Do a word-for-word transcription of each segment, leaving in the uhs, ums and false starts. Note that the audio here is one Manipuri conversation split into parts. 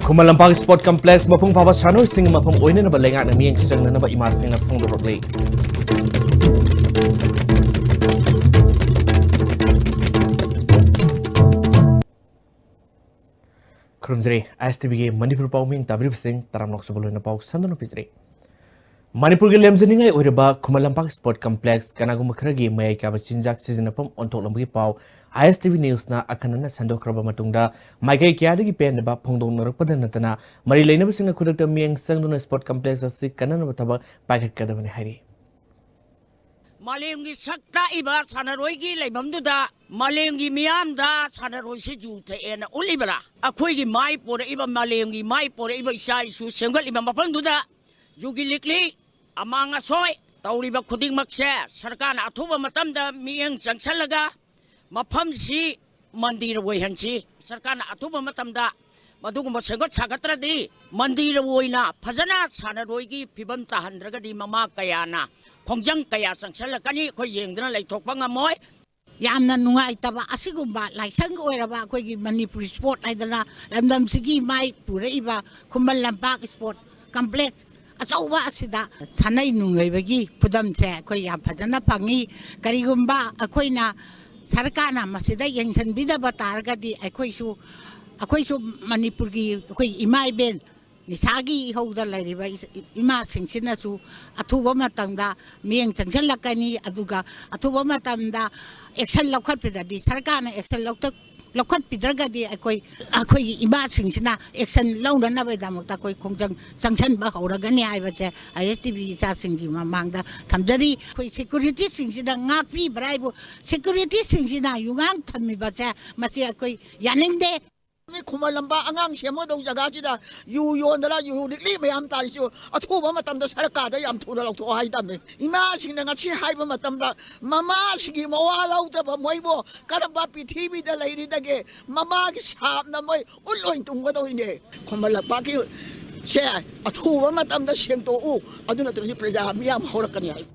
ꯈꯨꯃꯟ ꯂꯝꯄꯥꯛ ꯁ꯭ꯄꯣꯔꯠ ꯀꯝꯄ꯭ꯂꯦꯛꯁ ꯃꯄꯨꯡ ꯐꯥꯕ ꯁꯥꯟꯅꯔꯣꯏꯁꯤꯡꯒꯤ ꯃꯐꯝ ꯑꯣꯏꯅꯅꯕ ꯂꯩꯉꯥꯛꯅ ꯃꯤꯠꯌꯦꯡ ꯆꯪꯅꯅꯕ ꯏꯃꯥꯁꯤꯡꯅ ꯐꯣꯡꯗꯣꯔꯛꯂꯤ꯫ ꯈꯨꯔꯨꯝꯖꯔꯤ꯫ ꯑꯥꯏ ꯑꯦꯁ ꯇꯤ ꯚꯤꯒꯤ ꯃꯅꯤꯄꯨꯔ ꯄꯥꯎꯃꯤ ꯇꯥꯕꯤꯔꯤꯕꯁꯤꯡ ꯇꯔꯥꯝꯅ ꯑꯣꯛꯆꯕ ꯂꯣꯏꯅ ꯄꯥꯎ ꯁꯟꯗꯣꯛꯅ ꯄꯤꯖꯔꯤ꯫ ꯃꯅꯤꯄꯨꯔꯒꯤ ꯂꯦꯝꯖꯅꯤꯡꯉꯥꯏ ꯑꯣꯏꯔꯕ ꯈꯨꯃꯟ ꯂꯝꯄꯥꯛ ꯁ꯭ꯄꯣꯔꯠ ꯀꯝꯄ꯭ꯂꯦꯛꯁ ꯀꯅꯥꯒꯨꯝꯕ ꯈꯔꯒꯤ ꯃꯌꯥꯏ ꯀꯥꯕ ꯆꯤꯟꯖꯥꯛ ꯁꯤꯖꯤꯟꯅꯐꯝ ꯑꯣꯟꯊꯣꯛꯂꯝꯕꯒꯤ ꯄꯥꯎ ꯑꯥꯏ ꯑꯦꯁ ꯇꯤ ꯚꯤ ꯅ꯭ꯌꯨꯁꯅ ꯑꯈꯟꯅꯅ ꯁꯟꯗꯣꯛꯈ꯭ꯔꯕ ꯃꯇꯨꯡꯗ, ꯃꯥꯏꯀꯩ ꯀꯌꯥꯗꯒꯤ ꯄꯦꯟꯗꯕ ꯐꯣꯡꯗꯣꯛꯅꯔꯛꯄꯗ ꯅꯠꯇꯅ, ꯃꯔꯤ ꯂꯩꯅꯕꯁꯤꯡꯅ ꯈꯨꯗꯛꯇ ꯃꯤꯠꯌꯦꯡ ꯆꯪꯗꯨꯅ ꯁ꯭ꯄꯣꯔꯠ ꯀꯝꯄ꯭ꯂꯦꯛꯁ ꯑꯁꯤ ꯀꯟꯅꯅꯕ ꯊꯕꯛ ꯄꯥꯏꯈꯠꯀꯗꯕꯅꯤ ꯍꯥꯏꯔꯤ꯫ ꯃꯥꯂꯦꯝꯒꯤ ꯁꯛ ꯇꯥꯛꯏꯕ ꯁꯥꯟꯅꯔꯣꯏꯒꯤ ꯂꯩꯐꯝꯗꯨꯗ ꯃꯥꯂꯦꯝꯒꯤ ꯃꯤꯌꯥꯝꯗ ꯁꯥꯟꯅꯔꯣꯏꯁꯤ ꯌꯨ ꯊꯛꯑꯦꯅ ꯎꯠꯂꯤꯕꯔꯥ? ꯑꯩꯈꯣꯏꯒꯤ ꯃꯥꯏ ꯄꯣꯔꯛꯏꯕ, ꯃꯥꯂꯦꯝꯒꯤ ꯃꯥꯏ ꯄꯣꯔꯛꯏꯕ ꯏꯆꯥ ꯏꯁꯨ ꯁꯦꯝꯒꯠꯂꯤꯕ ꯃꯐꯝꯗꯨꯗ ꯌꯨꯒꯤ ꯂꯤꯛꯂꯤ, ꯑꯃꯥꯡ ꯑꯁꯣꯏ ꯇꯧꯔꯤꯕ ꯈꯨꯗꯤꯡꯃꯛꯁꯦ ꯁꯔꯀꯥꯔꯅ ꯑꯊꯨꯕ ꯃꯇꯝꯗ ꯃꯤꯠꯌꯦꯡ ꯆꯪꯁꯜꯂꯒ ꯃꯐꯝꯁꯤ ꯃꯟꯗꯤꯔ ꯑꯣꯏꯍꯟꯁꯤ꯫ ꯁꯔꯀꯥꯔꯅ ꯑꯊꯨꯕ ꯃꯇꯝꯗ ꯃꯗꯨꯒꯨꯝꯕ ꯁꯦꯝꯒꯠ ꯁꯥꯒꯠꯇ꯭ꯔꯗꯤ, ꯃꯟꯗꯤꯔ ꯑꯣꯏꯅ ꯐꯖꯅ ꯁꯥꯟꯅꯔꯣꯏꯒꯤ ꯐꯤꯕꯝ ꯇꯥꯍꯟꯗ꯭ꯔꯒꯗꯤ ꯃꯃꯥ ꯀꯌꯥꯅ ꯈꯣꯡꯖꯪ ꯀꯌꯥ ꯆꯪꯁꯜꯂꯛꯀꯅꯤ, ꯑꯩꯈꯣꯏ ꯌꯦꯡꯗꯅ ꯂꯩꯊꯣꯛꯄ ꯉꯝꯃꯣꯏ꯫ ꯌꯥꯝꯅ ꯅꯨꯡꯉꯥꯏꯇꯕ ꯑꯁꯤꯒꯨꯝꯕ ꯂꯥꯏꯁꯪ ꯑꯣꯏꯔꯕ ꯑꯩꯈꯣꯏꯒꯤ ꯃꯅꯤꯄꯨꯔꯤ ꯁ꯭ꯄꯣꯔꯠ ꯍꯥꯏꯗꯅ ꯂꯝꯗꯝꯁꯤꯒꯤ ꯃꯥꯏ ꯄꯨꯔꯛꯏꯕ ꯈꯨꯃꯟ ꯂꯝꯄꯥꯛ ꯁ꯭ꯄꯣꯔꯠ ꯀꯝꯄ꯭ꯂꯦꯛꯁ ꯑꯆꯧꯕ ꯑꯁꯤꯗ ꯁꯥꯟꯅꯩ ꯅꯨꯡꯉꯥꯏꯕꯒꯤ ꯈꯨꯗꯝꯁꯦ ꯑꯩꯈꯣꯏ ꯌꯥꯝ ꯐꯖꯅ ꯐꯪꯉꯤ꯫ ꯀꯔꯤꯒꯨꯝꯕ ꯑꯩꯈꯣꯏꯅ ꯁꯔꯀꯥꯔꯅ ꯃꯁꯤꯗ ꯌꯦꯡꯁꯤꯟꯕꯤꯗꯕ ꯇꯥꯔꯒꯗꯤ ꯑꯩꯈꯣꯏꯁꯨ, ꯑꯩꯈꯣꯏꯁꯨ ꯃꯅꯤꯄꯨꯔꯒꯤ ꯑꯩꯈꯣꯏ ꯏꯃꯥ ꯏꯕꯦꯟ ꯅꯤꯁꯥꯒꯤ ꯏꯍꯧꯗ ꯂꯩꯔꯤꯕ ꯏꯃꯥꯁꯤꯡꯁꯤꯅꯁꯨ ꯑꯊꯨꯕ ꯃꯇꯝꯗ ꯃꯤꯠꯌꯦꯡ ꯆꯪꯁꯤꯜꯂꯛꯀꯅꯤ꯫ ꯑꯗꯨꯒ ꯑꯊꯨꯕ ꯃꯇꯝꯗ ꯑꯦꯛꯁꯟ ꯂꯧꯈꯠꯄꯤꯗ꯭ꯔꯗꯤ, ꯁꯔꯀꯥꯔꯅ ꯑꯦꯛꯁꯟ ꯂꯧꯊ-, ꯂꯧꯈꯠꯄꯤꯗ꯭ꯔꯒꯗꯤ ꯑꯩꯈꯣꯏ, ꯑꯩꯈꯣꯏꯒꯤ ꯏꯃꯥꯁꯤꯡꯁꯤꯅ ꯑꯦꯛꯁꯟ ꯂꯧꯅꯅꯕꯒꯤꯗꯃꯛꯇ ꯑꯩꯈꯣꯏ ꯈꯣꯡꯖꯪ ꯆꯪꯁꯤꯟꯕ ꯍꯧꯔꯒꯅꯤ ꯍꯥꯏꯕꯁꯦ ꯑꯥꯏ ꯑꯦꯁ ꯇꯤ ꯚꯤ ꯏꯆꯥꯁꯤꯡꯒꯤ ꯃꯃꯥꯡꯗ ꯊꯝꯖꯔꯤ꯫ ꯑꯩꯈꯣꯏ ꯁꯦꯀ꯭ꯌꯨꯔꯤꯇꯤꯁꯤꯡꯁꯤꯅ ꯉꯥꯛꯄꯤꯕ꯭ꯔꯥ ꯍꯥꯏꯕꯨ, ꯁꯦꯀ꯭ꯌꯨꯔꯤꯇꯤꯁꯤꯡꯁꯤꯅ ꯌꯨꯉꯥꯡ ꯊꯝꯃꯤꯕꯁꯦ, ꯃꯁꯤ ꯑꯩꯈꯣꯏ ꯌꯥꯅꯤꯡꯗꯦ꯫ ꯈꯨꯃꯟ ꯂꯝꯄꯥꯛ ꯑꯉꯥꯡ ꯁꯦꯝꯒꯗꯧ ꯖꯒꯥꯁꯤꯗ ꯌꯨ ꯌꯣꯟꯗꯅ ꯌꯨ ꯂꯤꯛꯂꯤ ꯃꯌꯥꯝ ꯇꯥꯔꯤꯁꯤ ꯑꯊꯨꯕ ꯃꯇꯝꯗ ꯁꯔꯀꯥꯔꯗ ꯌꯥꯝ ꯊꯨꯅ ꯂꯧꯊꯣꯛꯑꯣ ꯍꯥꯏ ꯇꯝꯃꯤ꯫ ꯏꯃꯥꯁꯤꯡꯅ ꯉꯁꯤ ꯍꯥꯏꯕ ꯃꯇꯝꯗ ꯃꯃꯥꯁꯤꯒꯤ ꯃꯋꯥ ꯂꯧꯗ꯭ꯔꯕ ꯃꯣꯏꯕꯨ ꯀꯔꯝꯕ ꯄ꯭ꯔꯤꯊꯤꯕꯤꯗ ꯂꯩꯔꯤꯗꯒꯦ? ꯃꯃꯥꯒꯤ ꯁꯥꯞꯅ ꯃꯣꯏ ꯎꯠ ꯂꯣꯏ ꯇꯨꯝꯒꯗꯧꯔꯤꯅꯦ꯫ ꯈꯨꯃꯟ ꯂꯝꯄꯥꯛꯀꯤ ꯁꯦ ꯑꯊꯨꯕ ꯃꯇꯝꯗ ꯁꯦꯡꯗꯣꯛꯎ, ꯑꯗꯨ ꯅꯠꯇ꯭ꯔꯗꯤ ꯄ꯭ꯔꯖꯥ ꯃꯤꯌꯥꯝ ꯍꯧꯔꯛꯀꯅꯤ ꯍꯥꯏ꯫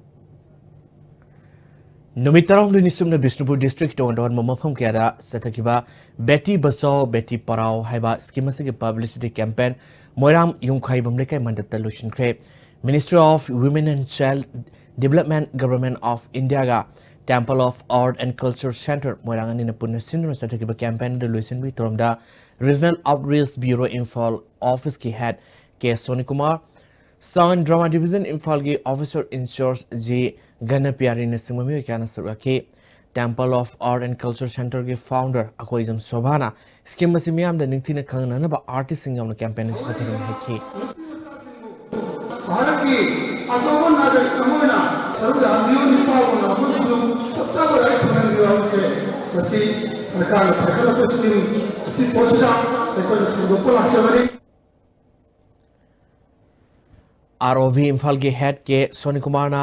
ꯅꯨꯃꯤꯠ ꯇꯔꯥꯍꯨꯝꯗꯣꯏꯅꯤ ꯁꯨꯞꯅ ꯕꯤꯁꯅꯨꯄꯨꯔ district ꯇꯣꯉꯥꯟ ꯇꯣꯉꯥꯟꯕ ꯃꯐꯝ ꯀꯌꯥꯗ ꯆꯠꯊꯈꯤꯕ ꯕꯦꯇꯤ ꯕꯆꯥꯎ ꯕꯦꯇꯤ ꯄꯔꯥꯎ ꯍꯥꯏꯕ scheme ꯑꯁꯤꯒꯤ publicity campaign ꯃꯣꯏꯔꯥꯡ ꯌꯨꯝꯈꯥꯏꯕꯝ ꯂꯩꯀꯥꯏ ꯃꯟꯗꯞꯇ ꯂꯣꯏꯁꯤꯟꯈ꯭ꯔꯦ꯫ Ministry of Women and Child Development, Government of India ꯒ Temple of Art and Culture Centre ꯃꯣꯏꯔꯥꯡ ꯑꯅꯤꯅ ꯄꯨꯟꯅ ꯁꯤꯟꯗꯨꯅ ꯆꯠꯊꯈꯤꯕ campaign ꯑꯗꯨ ꯂꯣꯏꯁꯤꯟꯕꯒꯤ ꯊꯧꯔꯝꯗ Regional Outreach Bureau Imphal office ꯀꯤ head ꯀꯦ ꯁꯣꯅꯤꯀꯨꯃꯥꯔ, Sound Drama Division ꯏꯝꯐꯥꯜꯒꯤ officer in charge ꯖꯤ ꯒꯅꯄꯤꯌꯥꯔꯤꯅꯆꯤꯡꯕ ꯃꯤꯑꯣꯏ ꯀꯌꯥꯅ ꯁꯔꯨꯛ ꯌꯥꯈꯤ꯫ Temple of Art and Culture Centre ꯒꯤ founder ꯑꯀꯣꯏꯖꯝ ꯁꯣꯚꯥꯅ scheme ꯑꯁꯤ ꯃꯤꯌꯥꯝꯗ ꯅꯤꯡꯊꯤꯅ ꯈꯪꯍꯟꯅꯅꯕ artist ꯁꯤꯡ ꯌꯥꯎꯅ campaign ꯑꯁꯤ ꯆꯠꯊꯒꯅꯤ ꯍꯥꯏꯈꯤ꯫ ꯚꯥꯔꯠꯀꯤ ꯑꯆꯧꯕ ꯅꯥꯒꯔꯤꯛ ꯑꯃ ꯑꯣꯏꯅ ꯁꯔꯨꯛ ꯌꯥꯍꯟꯕꯤꯌꯨ, ꯅꯨꯄꯥ ꯑꯣꯏꯅ ꯑꯩꯈꯣꯏꯕꯨꯁꯨ ꯆꯞ ꯆꯥꯕ right ꯐꯪꯍꯟꯕꯤꯌꯨ ꯍꯥꯏꯕꯁꯦ ꯉꯁꯤ ꯁꯔꯀꯥꯔꯅ ꯄꯥꯏꯈꯠꯂꯛꯄ scheme ꯑꯁꯤ ꯄꯣꯠꯁꯤꯗ ꯑꯩꯈꯣꯏꯅ ꯁꯟꯗꯣꯛꯄ ꯂꯥꯛꯆꯕꯅꯤ꯫ ꯑꯥꯔ ꯑꯣ ꯚꯤ ꯏꯝꯐꯥꯜꯒꯤ head ꯀꯦ ꯁꯣꯅꯤꯀꯨꯃꯥꯔꯅ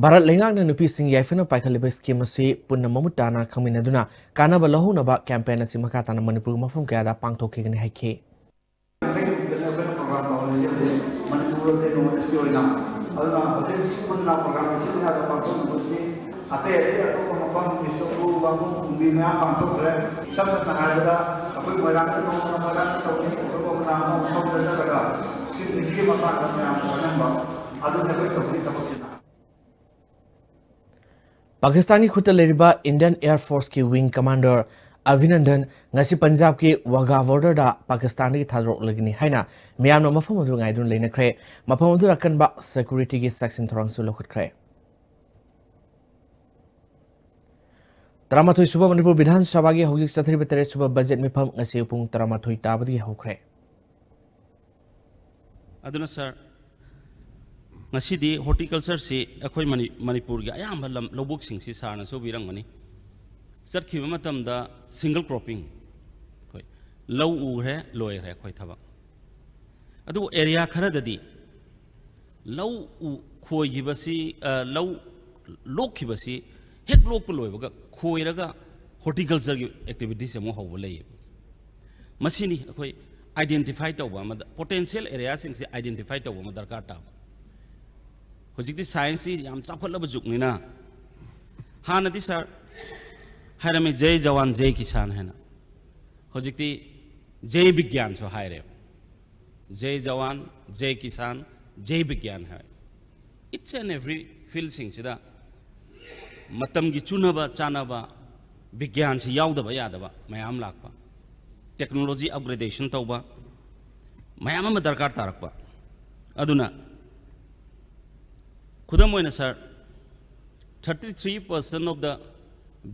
ꯚꯥꯔꯠ ꯂꯩꯉꯥꯛꯅ ꯅꯨꯄꯤꯁꯤꯡ ꯌꯥꯏꯐꯅ ꯄꯥꯏꯈꯠꯂꯤꯕ scheme ꯑꯁꯤ ꯄꯨꯟꯅ ꯃꯃꯨꯠ ꯇꯥꯅ ꯈꯪꯃꯤꯟꯅꯗꯨꯅ ꯀꯥꯟꯅꯕ ꯂꯧꯍꯧꯅꯕ campaign ꯑꯁꯤ ꯃꯈꯥ ꯇꯥꯅ ꯃꯅꯤꯄꯨꯔꯒꯤ ꯃꯐꯝ ꯀꯌꯥꯗ ꯄꯥꯡꯊꯣꯛꯈꯤꯒꯅꯤ ꯍꯥꯏꯈꯤ꯫ ꯑꯩꯈꯣꯏꯅ program ꯇꯧꯍꯜꯂꯤꯁꯦ ꯍꯧꯖꯤꯛ ꯃꯅꯤꯄꯨꯔ autonomous ꯀꯤ ꯑꯣꯏꯅ, ꯑꯗꯨꯅ ꯍꯧꯖꯤꯛ ꯄꯨꯟꯅ program ꯁꯤ ꯄꯨꯟꯅ ꯄꯥꯡꯊꯣꯛꯅꯕꯁꯤ ꯑꯇꯩ ꯑꯇꯩ ꯑꯇꯣꯞꯄ ꯃꯐꯝ ꯕꯤꯁꯅꯨꯄꯨꯔ, ꯋꯥꯡꯈꯨꯝ, ꯀꯨꯝꯕꯤ ꯃꯌꯥꯝ ꯄꯥꯡꯊꯣꯛꯈ꯭ꯔꯦ꯫ ꯁꯝꯅ ꯍꯥꯏꯔꯕꯗ ꯑꯩꯈꯣꯏ ꯃꯣꯏꯔꯥꯡꯒꯤ ꯅꯣꯡꯃ ꯃꯣꯏꯔꯥꯡ ꯇꯧꯅꯤ, ꯑꯩꯈꯣꯏ ꯃꯣꯏꯔꯥꯡ ꯑꯃ ꯃꯐꯝꯗ ꯆꯠꯂꯒ scheme ꯁꯤꯒꯤ ꯃꯇꯥꯡꯗ ꯃꯌꯥꯝ ꯈꯪꯍꯟꯕ, ꯑꯗꯨꯅꯤ ꯑꯩꯈꯣꯏ ꯇꯧꯔꯤ ꯊꯕꯛꯁꯤꯅ꯫ ꯄꯥꯀꯤꯁꯇꯥꯟꯒꯤ ꯈꯨꯠꯇ ꯂꯩꯔꯤꯕ Indian Air Force ꯀꯤ wing commander ꯑꯚꯤꯅꯟꯗꯟ ꯉꯁꯤ ꯄꯟꯖꯥꯕꯀꯤ ꯋꯥꯘꯥ border ꯗ ꯄꯥꯀꯤꯁꯇꯥꯟꯗꯒꯤ ꯊꯥꯗꯣꯔꯛꯂꯒꯅꯤ ꯍꯥꯏꯅ ꯃꯤꯌꯥꯝꯅ ꯃꯐꯝ ꯑꯗꯨ ꯉꯥꯏꯗꯨꯅ ꯂꯩꯅꯈ꯭ꯔꯦ꯫ ꯃꯐꯝ ꯑꯗꯨꯗ ꯑꯀꯟꯕ security ꯒꯤ ꯆꯦꯛꯁꯤꯟ ꯊꯧꯔꯥꯡꯁꯨ ꯂꯧꯈꯠꯈ꯭ꯔꯦ꯫ ꯇꯔꯥꯃꯥꯊꯣꯏ ꯁꯨꯕ ꯃꯅꯤꯄꯨꯔ ꯕꯤꯙꯥꯟ ꯁꯚꯥꯒꯤ ꯍꯧꯖꯤꯛ ꯆꯠꯊꯔꯤꯕ ꯇꯔꯦꯠ ꯁꯨꯕ budget ꯃꯤꯐꯝ ꯉꯁꯤ ꯄꯨꯡ ꯇꯔꯥꯃꯥꯊꯣꯏ ꯇꯥꯕꯗꯒꯤ ꯍꯧꯈ꯭ꯔꯦ꯫ ꯑꯗꯨꯅ sir, ꯉꯁꯤꯗꯤ horticulture ꯁꯤ ꯑꯩꯈꯣꯏ ꯃꯅꯤ-, ꯃꯅꯤꯄꯨꯔꯒꯤ ꯑꯌꯥꯝꯕ ꯂꯝ ꯂꯧꯕꯨꯛꯁꯤꯡꯁꯤ sir ꯅꯁꯨ ꯎꯕꯤꯔꯝꯒꯅꯤ꯫ ꯆꯠꯈꯤꯕ ꯃꯇꯝꯗ single cropping, ꯑꯩꯈꯣꯏ ꯂꯧ ꯎꯈ꯭ꯔꯦ, ꯂꯣꯏꯈ꯭ꯔꯦ ꯑꯩꯈꯣꯏ ꯊꯕꯛ꯫ ꯑꯗꯨꯕꯨ area ꯈꯔꯗꯗꯤ ꯂꯧ ꯎ-, ꯈꯣꯏꯈꯤꯕꯁꯤ, ꯑ, ꯂꯧ ꯂꯣꯛꯈꯤꯕꯁꯤ ꯍꯦꯛ ꯂꯣꯛꯄ ꯂꯣꯏꯕꯒ ꯈꯣꯏꯔꯒ horticulture ꯒꯤ activities ꯑꯃꯨꯛ ꯍꯧꯕ ꯂꯩꯌꯦꯕ꯫ ꯃꯁꯤꯅꯤ ꯑꯩꯈꯣꯏ identify ꯇꯧꯕ ꯑꯃꯗ, potential area ꯁꯤꯡꯁꯤ identify ꯇꯧꯕ ꯑꯃ ꯗꯔꯀꯥꯔ ꯇꯥꯕ꯫ ꯍꯧꯖꯤꯛꯇꯤ science ꯁꯤ ꯌꯥꯝ ꯆꯥꯎꯈꯠꯂꯕ ꯖꯨꯒꯅꯤꯅ, ꯍꯥꯟꯅꯗꯤ ꯁꯥꯔ ꯍꯥꯏꯔꯝꯃꯤ, "ꯖꯩ ꯖꯋꯥꯟ ꯖꯩ ꯀꯤꯁꯥꯟ" ꯍꯥꯏꯅ꯫ ꯍꯧꯖꯤꯛꯇꯤ "ꯖꯩ ꯕꯤꯒ꯭ꯌꯥꯟꯁꯨ" ꯍꯥꯏꯔꯦ꯫ "ꯖꯩ ꯖꯋꯥꯟ ꯖꯩ ꯀꯤꯁꯥꯟ ꯖꯩ ꯕꯤꯒ꯭ꯌꯥꯟ" ꯍꯥꯏ꯫ Each and every field ꯁꯤꯡꯁꯤꯗ ꯃꯇꯝꯒꯤ ꯆꯨꯅꯕ ꯆꯥꯅꯕ ꯕꯤꯒ꯭ꯌꯥꯟꯁꯤ ꯌꯥꯎꯗꯕ ꯌꯥꯗꯕ ꯃꯌꯥꯝ ꯂꯥꯛꯄ, technology upgradation ꯇꯧꯕ ꯃꯌꯥꯝ ꯑꯃ ꯗꯔꯀꯥꯔ ꯇꯥꯔꯛꯄ꯫ ꯑꯗꯨꯅ ꯈꯨꯗꯝ ꯑꯣꯏꯅ ꯁꯥꯔ, thirty three percent of the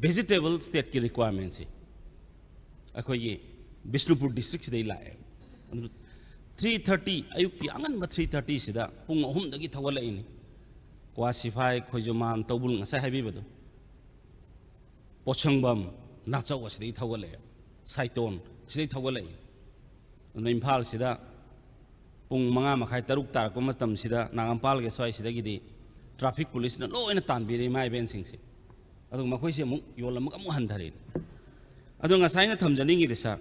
vegetable stateꯀꯤ requirementꯁꯤ ꯑꯩꯈꯣꯏꯒꯤ ꯕꯤꯁꯅꯨꯄꯨꯔ districtꯁꯤꯗꯩ ꯂꯥꯛꯑꯦ꯫ ꯑꯗꯨ three thirty, ꯑꯌꯨꯛꯀꯤ ꯑꯉꯟꯕ three thirtyꯁꯤꯗ ꯄꯨꯡ ꯑꯍꯨꯝꯗꯒꯤ ꯊꯧꯒꯠꯂꯛꯏꯅꯤ꯫ ꯀ꯭ꯋꯥ ꯁꯤꯐꯥꯏ, ꯈꯣꯏꯖꯨꯃꯥꯟ, ꯇꯧꯕꯨꯜ, ꯉꯁꯥꯏ ꯍꯥꯏꯕꯤꯕꯗꯣ, ꯄꯣꯠꯁꯪꯕꯝ, ꯅꯥꯆꯧ ꯑꯁꯤꯗꯒꯤ ꯊꯧꯒꯠꯂꯛꯑꯦ, ꯁꯥꯏꯇꯣꯟ ꯁꯤꯗꯩ ꯊꯧꯒꯠꯂꯛꯏ꯫ ꯑꯗꯨꯅ ꯏꯝꯐꯥꯜꯁꯤꯗ ꯄꯨꯡ ꯃꯉꯥ ꯃꯈꯥꯏ, ꯇꯔꯨꯛ ꯇꯥꯔꯛꯄ ꯃꯇꯝꯁꯤꯗ ꯅꯥꯒꯥꯝꯄꯥꯜꯒꯤ ꯁ꯭ꯋꯥꯏꯁꯤꯗꯒꯤꯗꯤ traffic policeꯅ ꯂꯣꯏꯅ ꯇꯥꯟꯕꯤꯔꯦ ꯏꯃꯥ ꯏꯕꯦꯟꯁꯤꯡꯁꯦ꯫ ꯑꯗꯨꯒ ꯃꯈꯣꯏꯁꯦ ꯑꯃꯨꯛ ꯌꯣꯜꯂꯝꯃꯒ ꯑꯃꯨꯛ ꯍꯟꯊꯔꯦ꯫ ꯑꯗꯣ ꯉꯁꯥꯏ ꯑꯩꯅ ꯊꯝꯖꯅꯤꯡꯉꯤꯗꯤ ꯁꯥꯔ,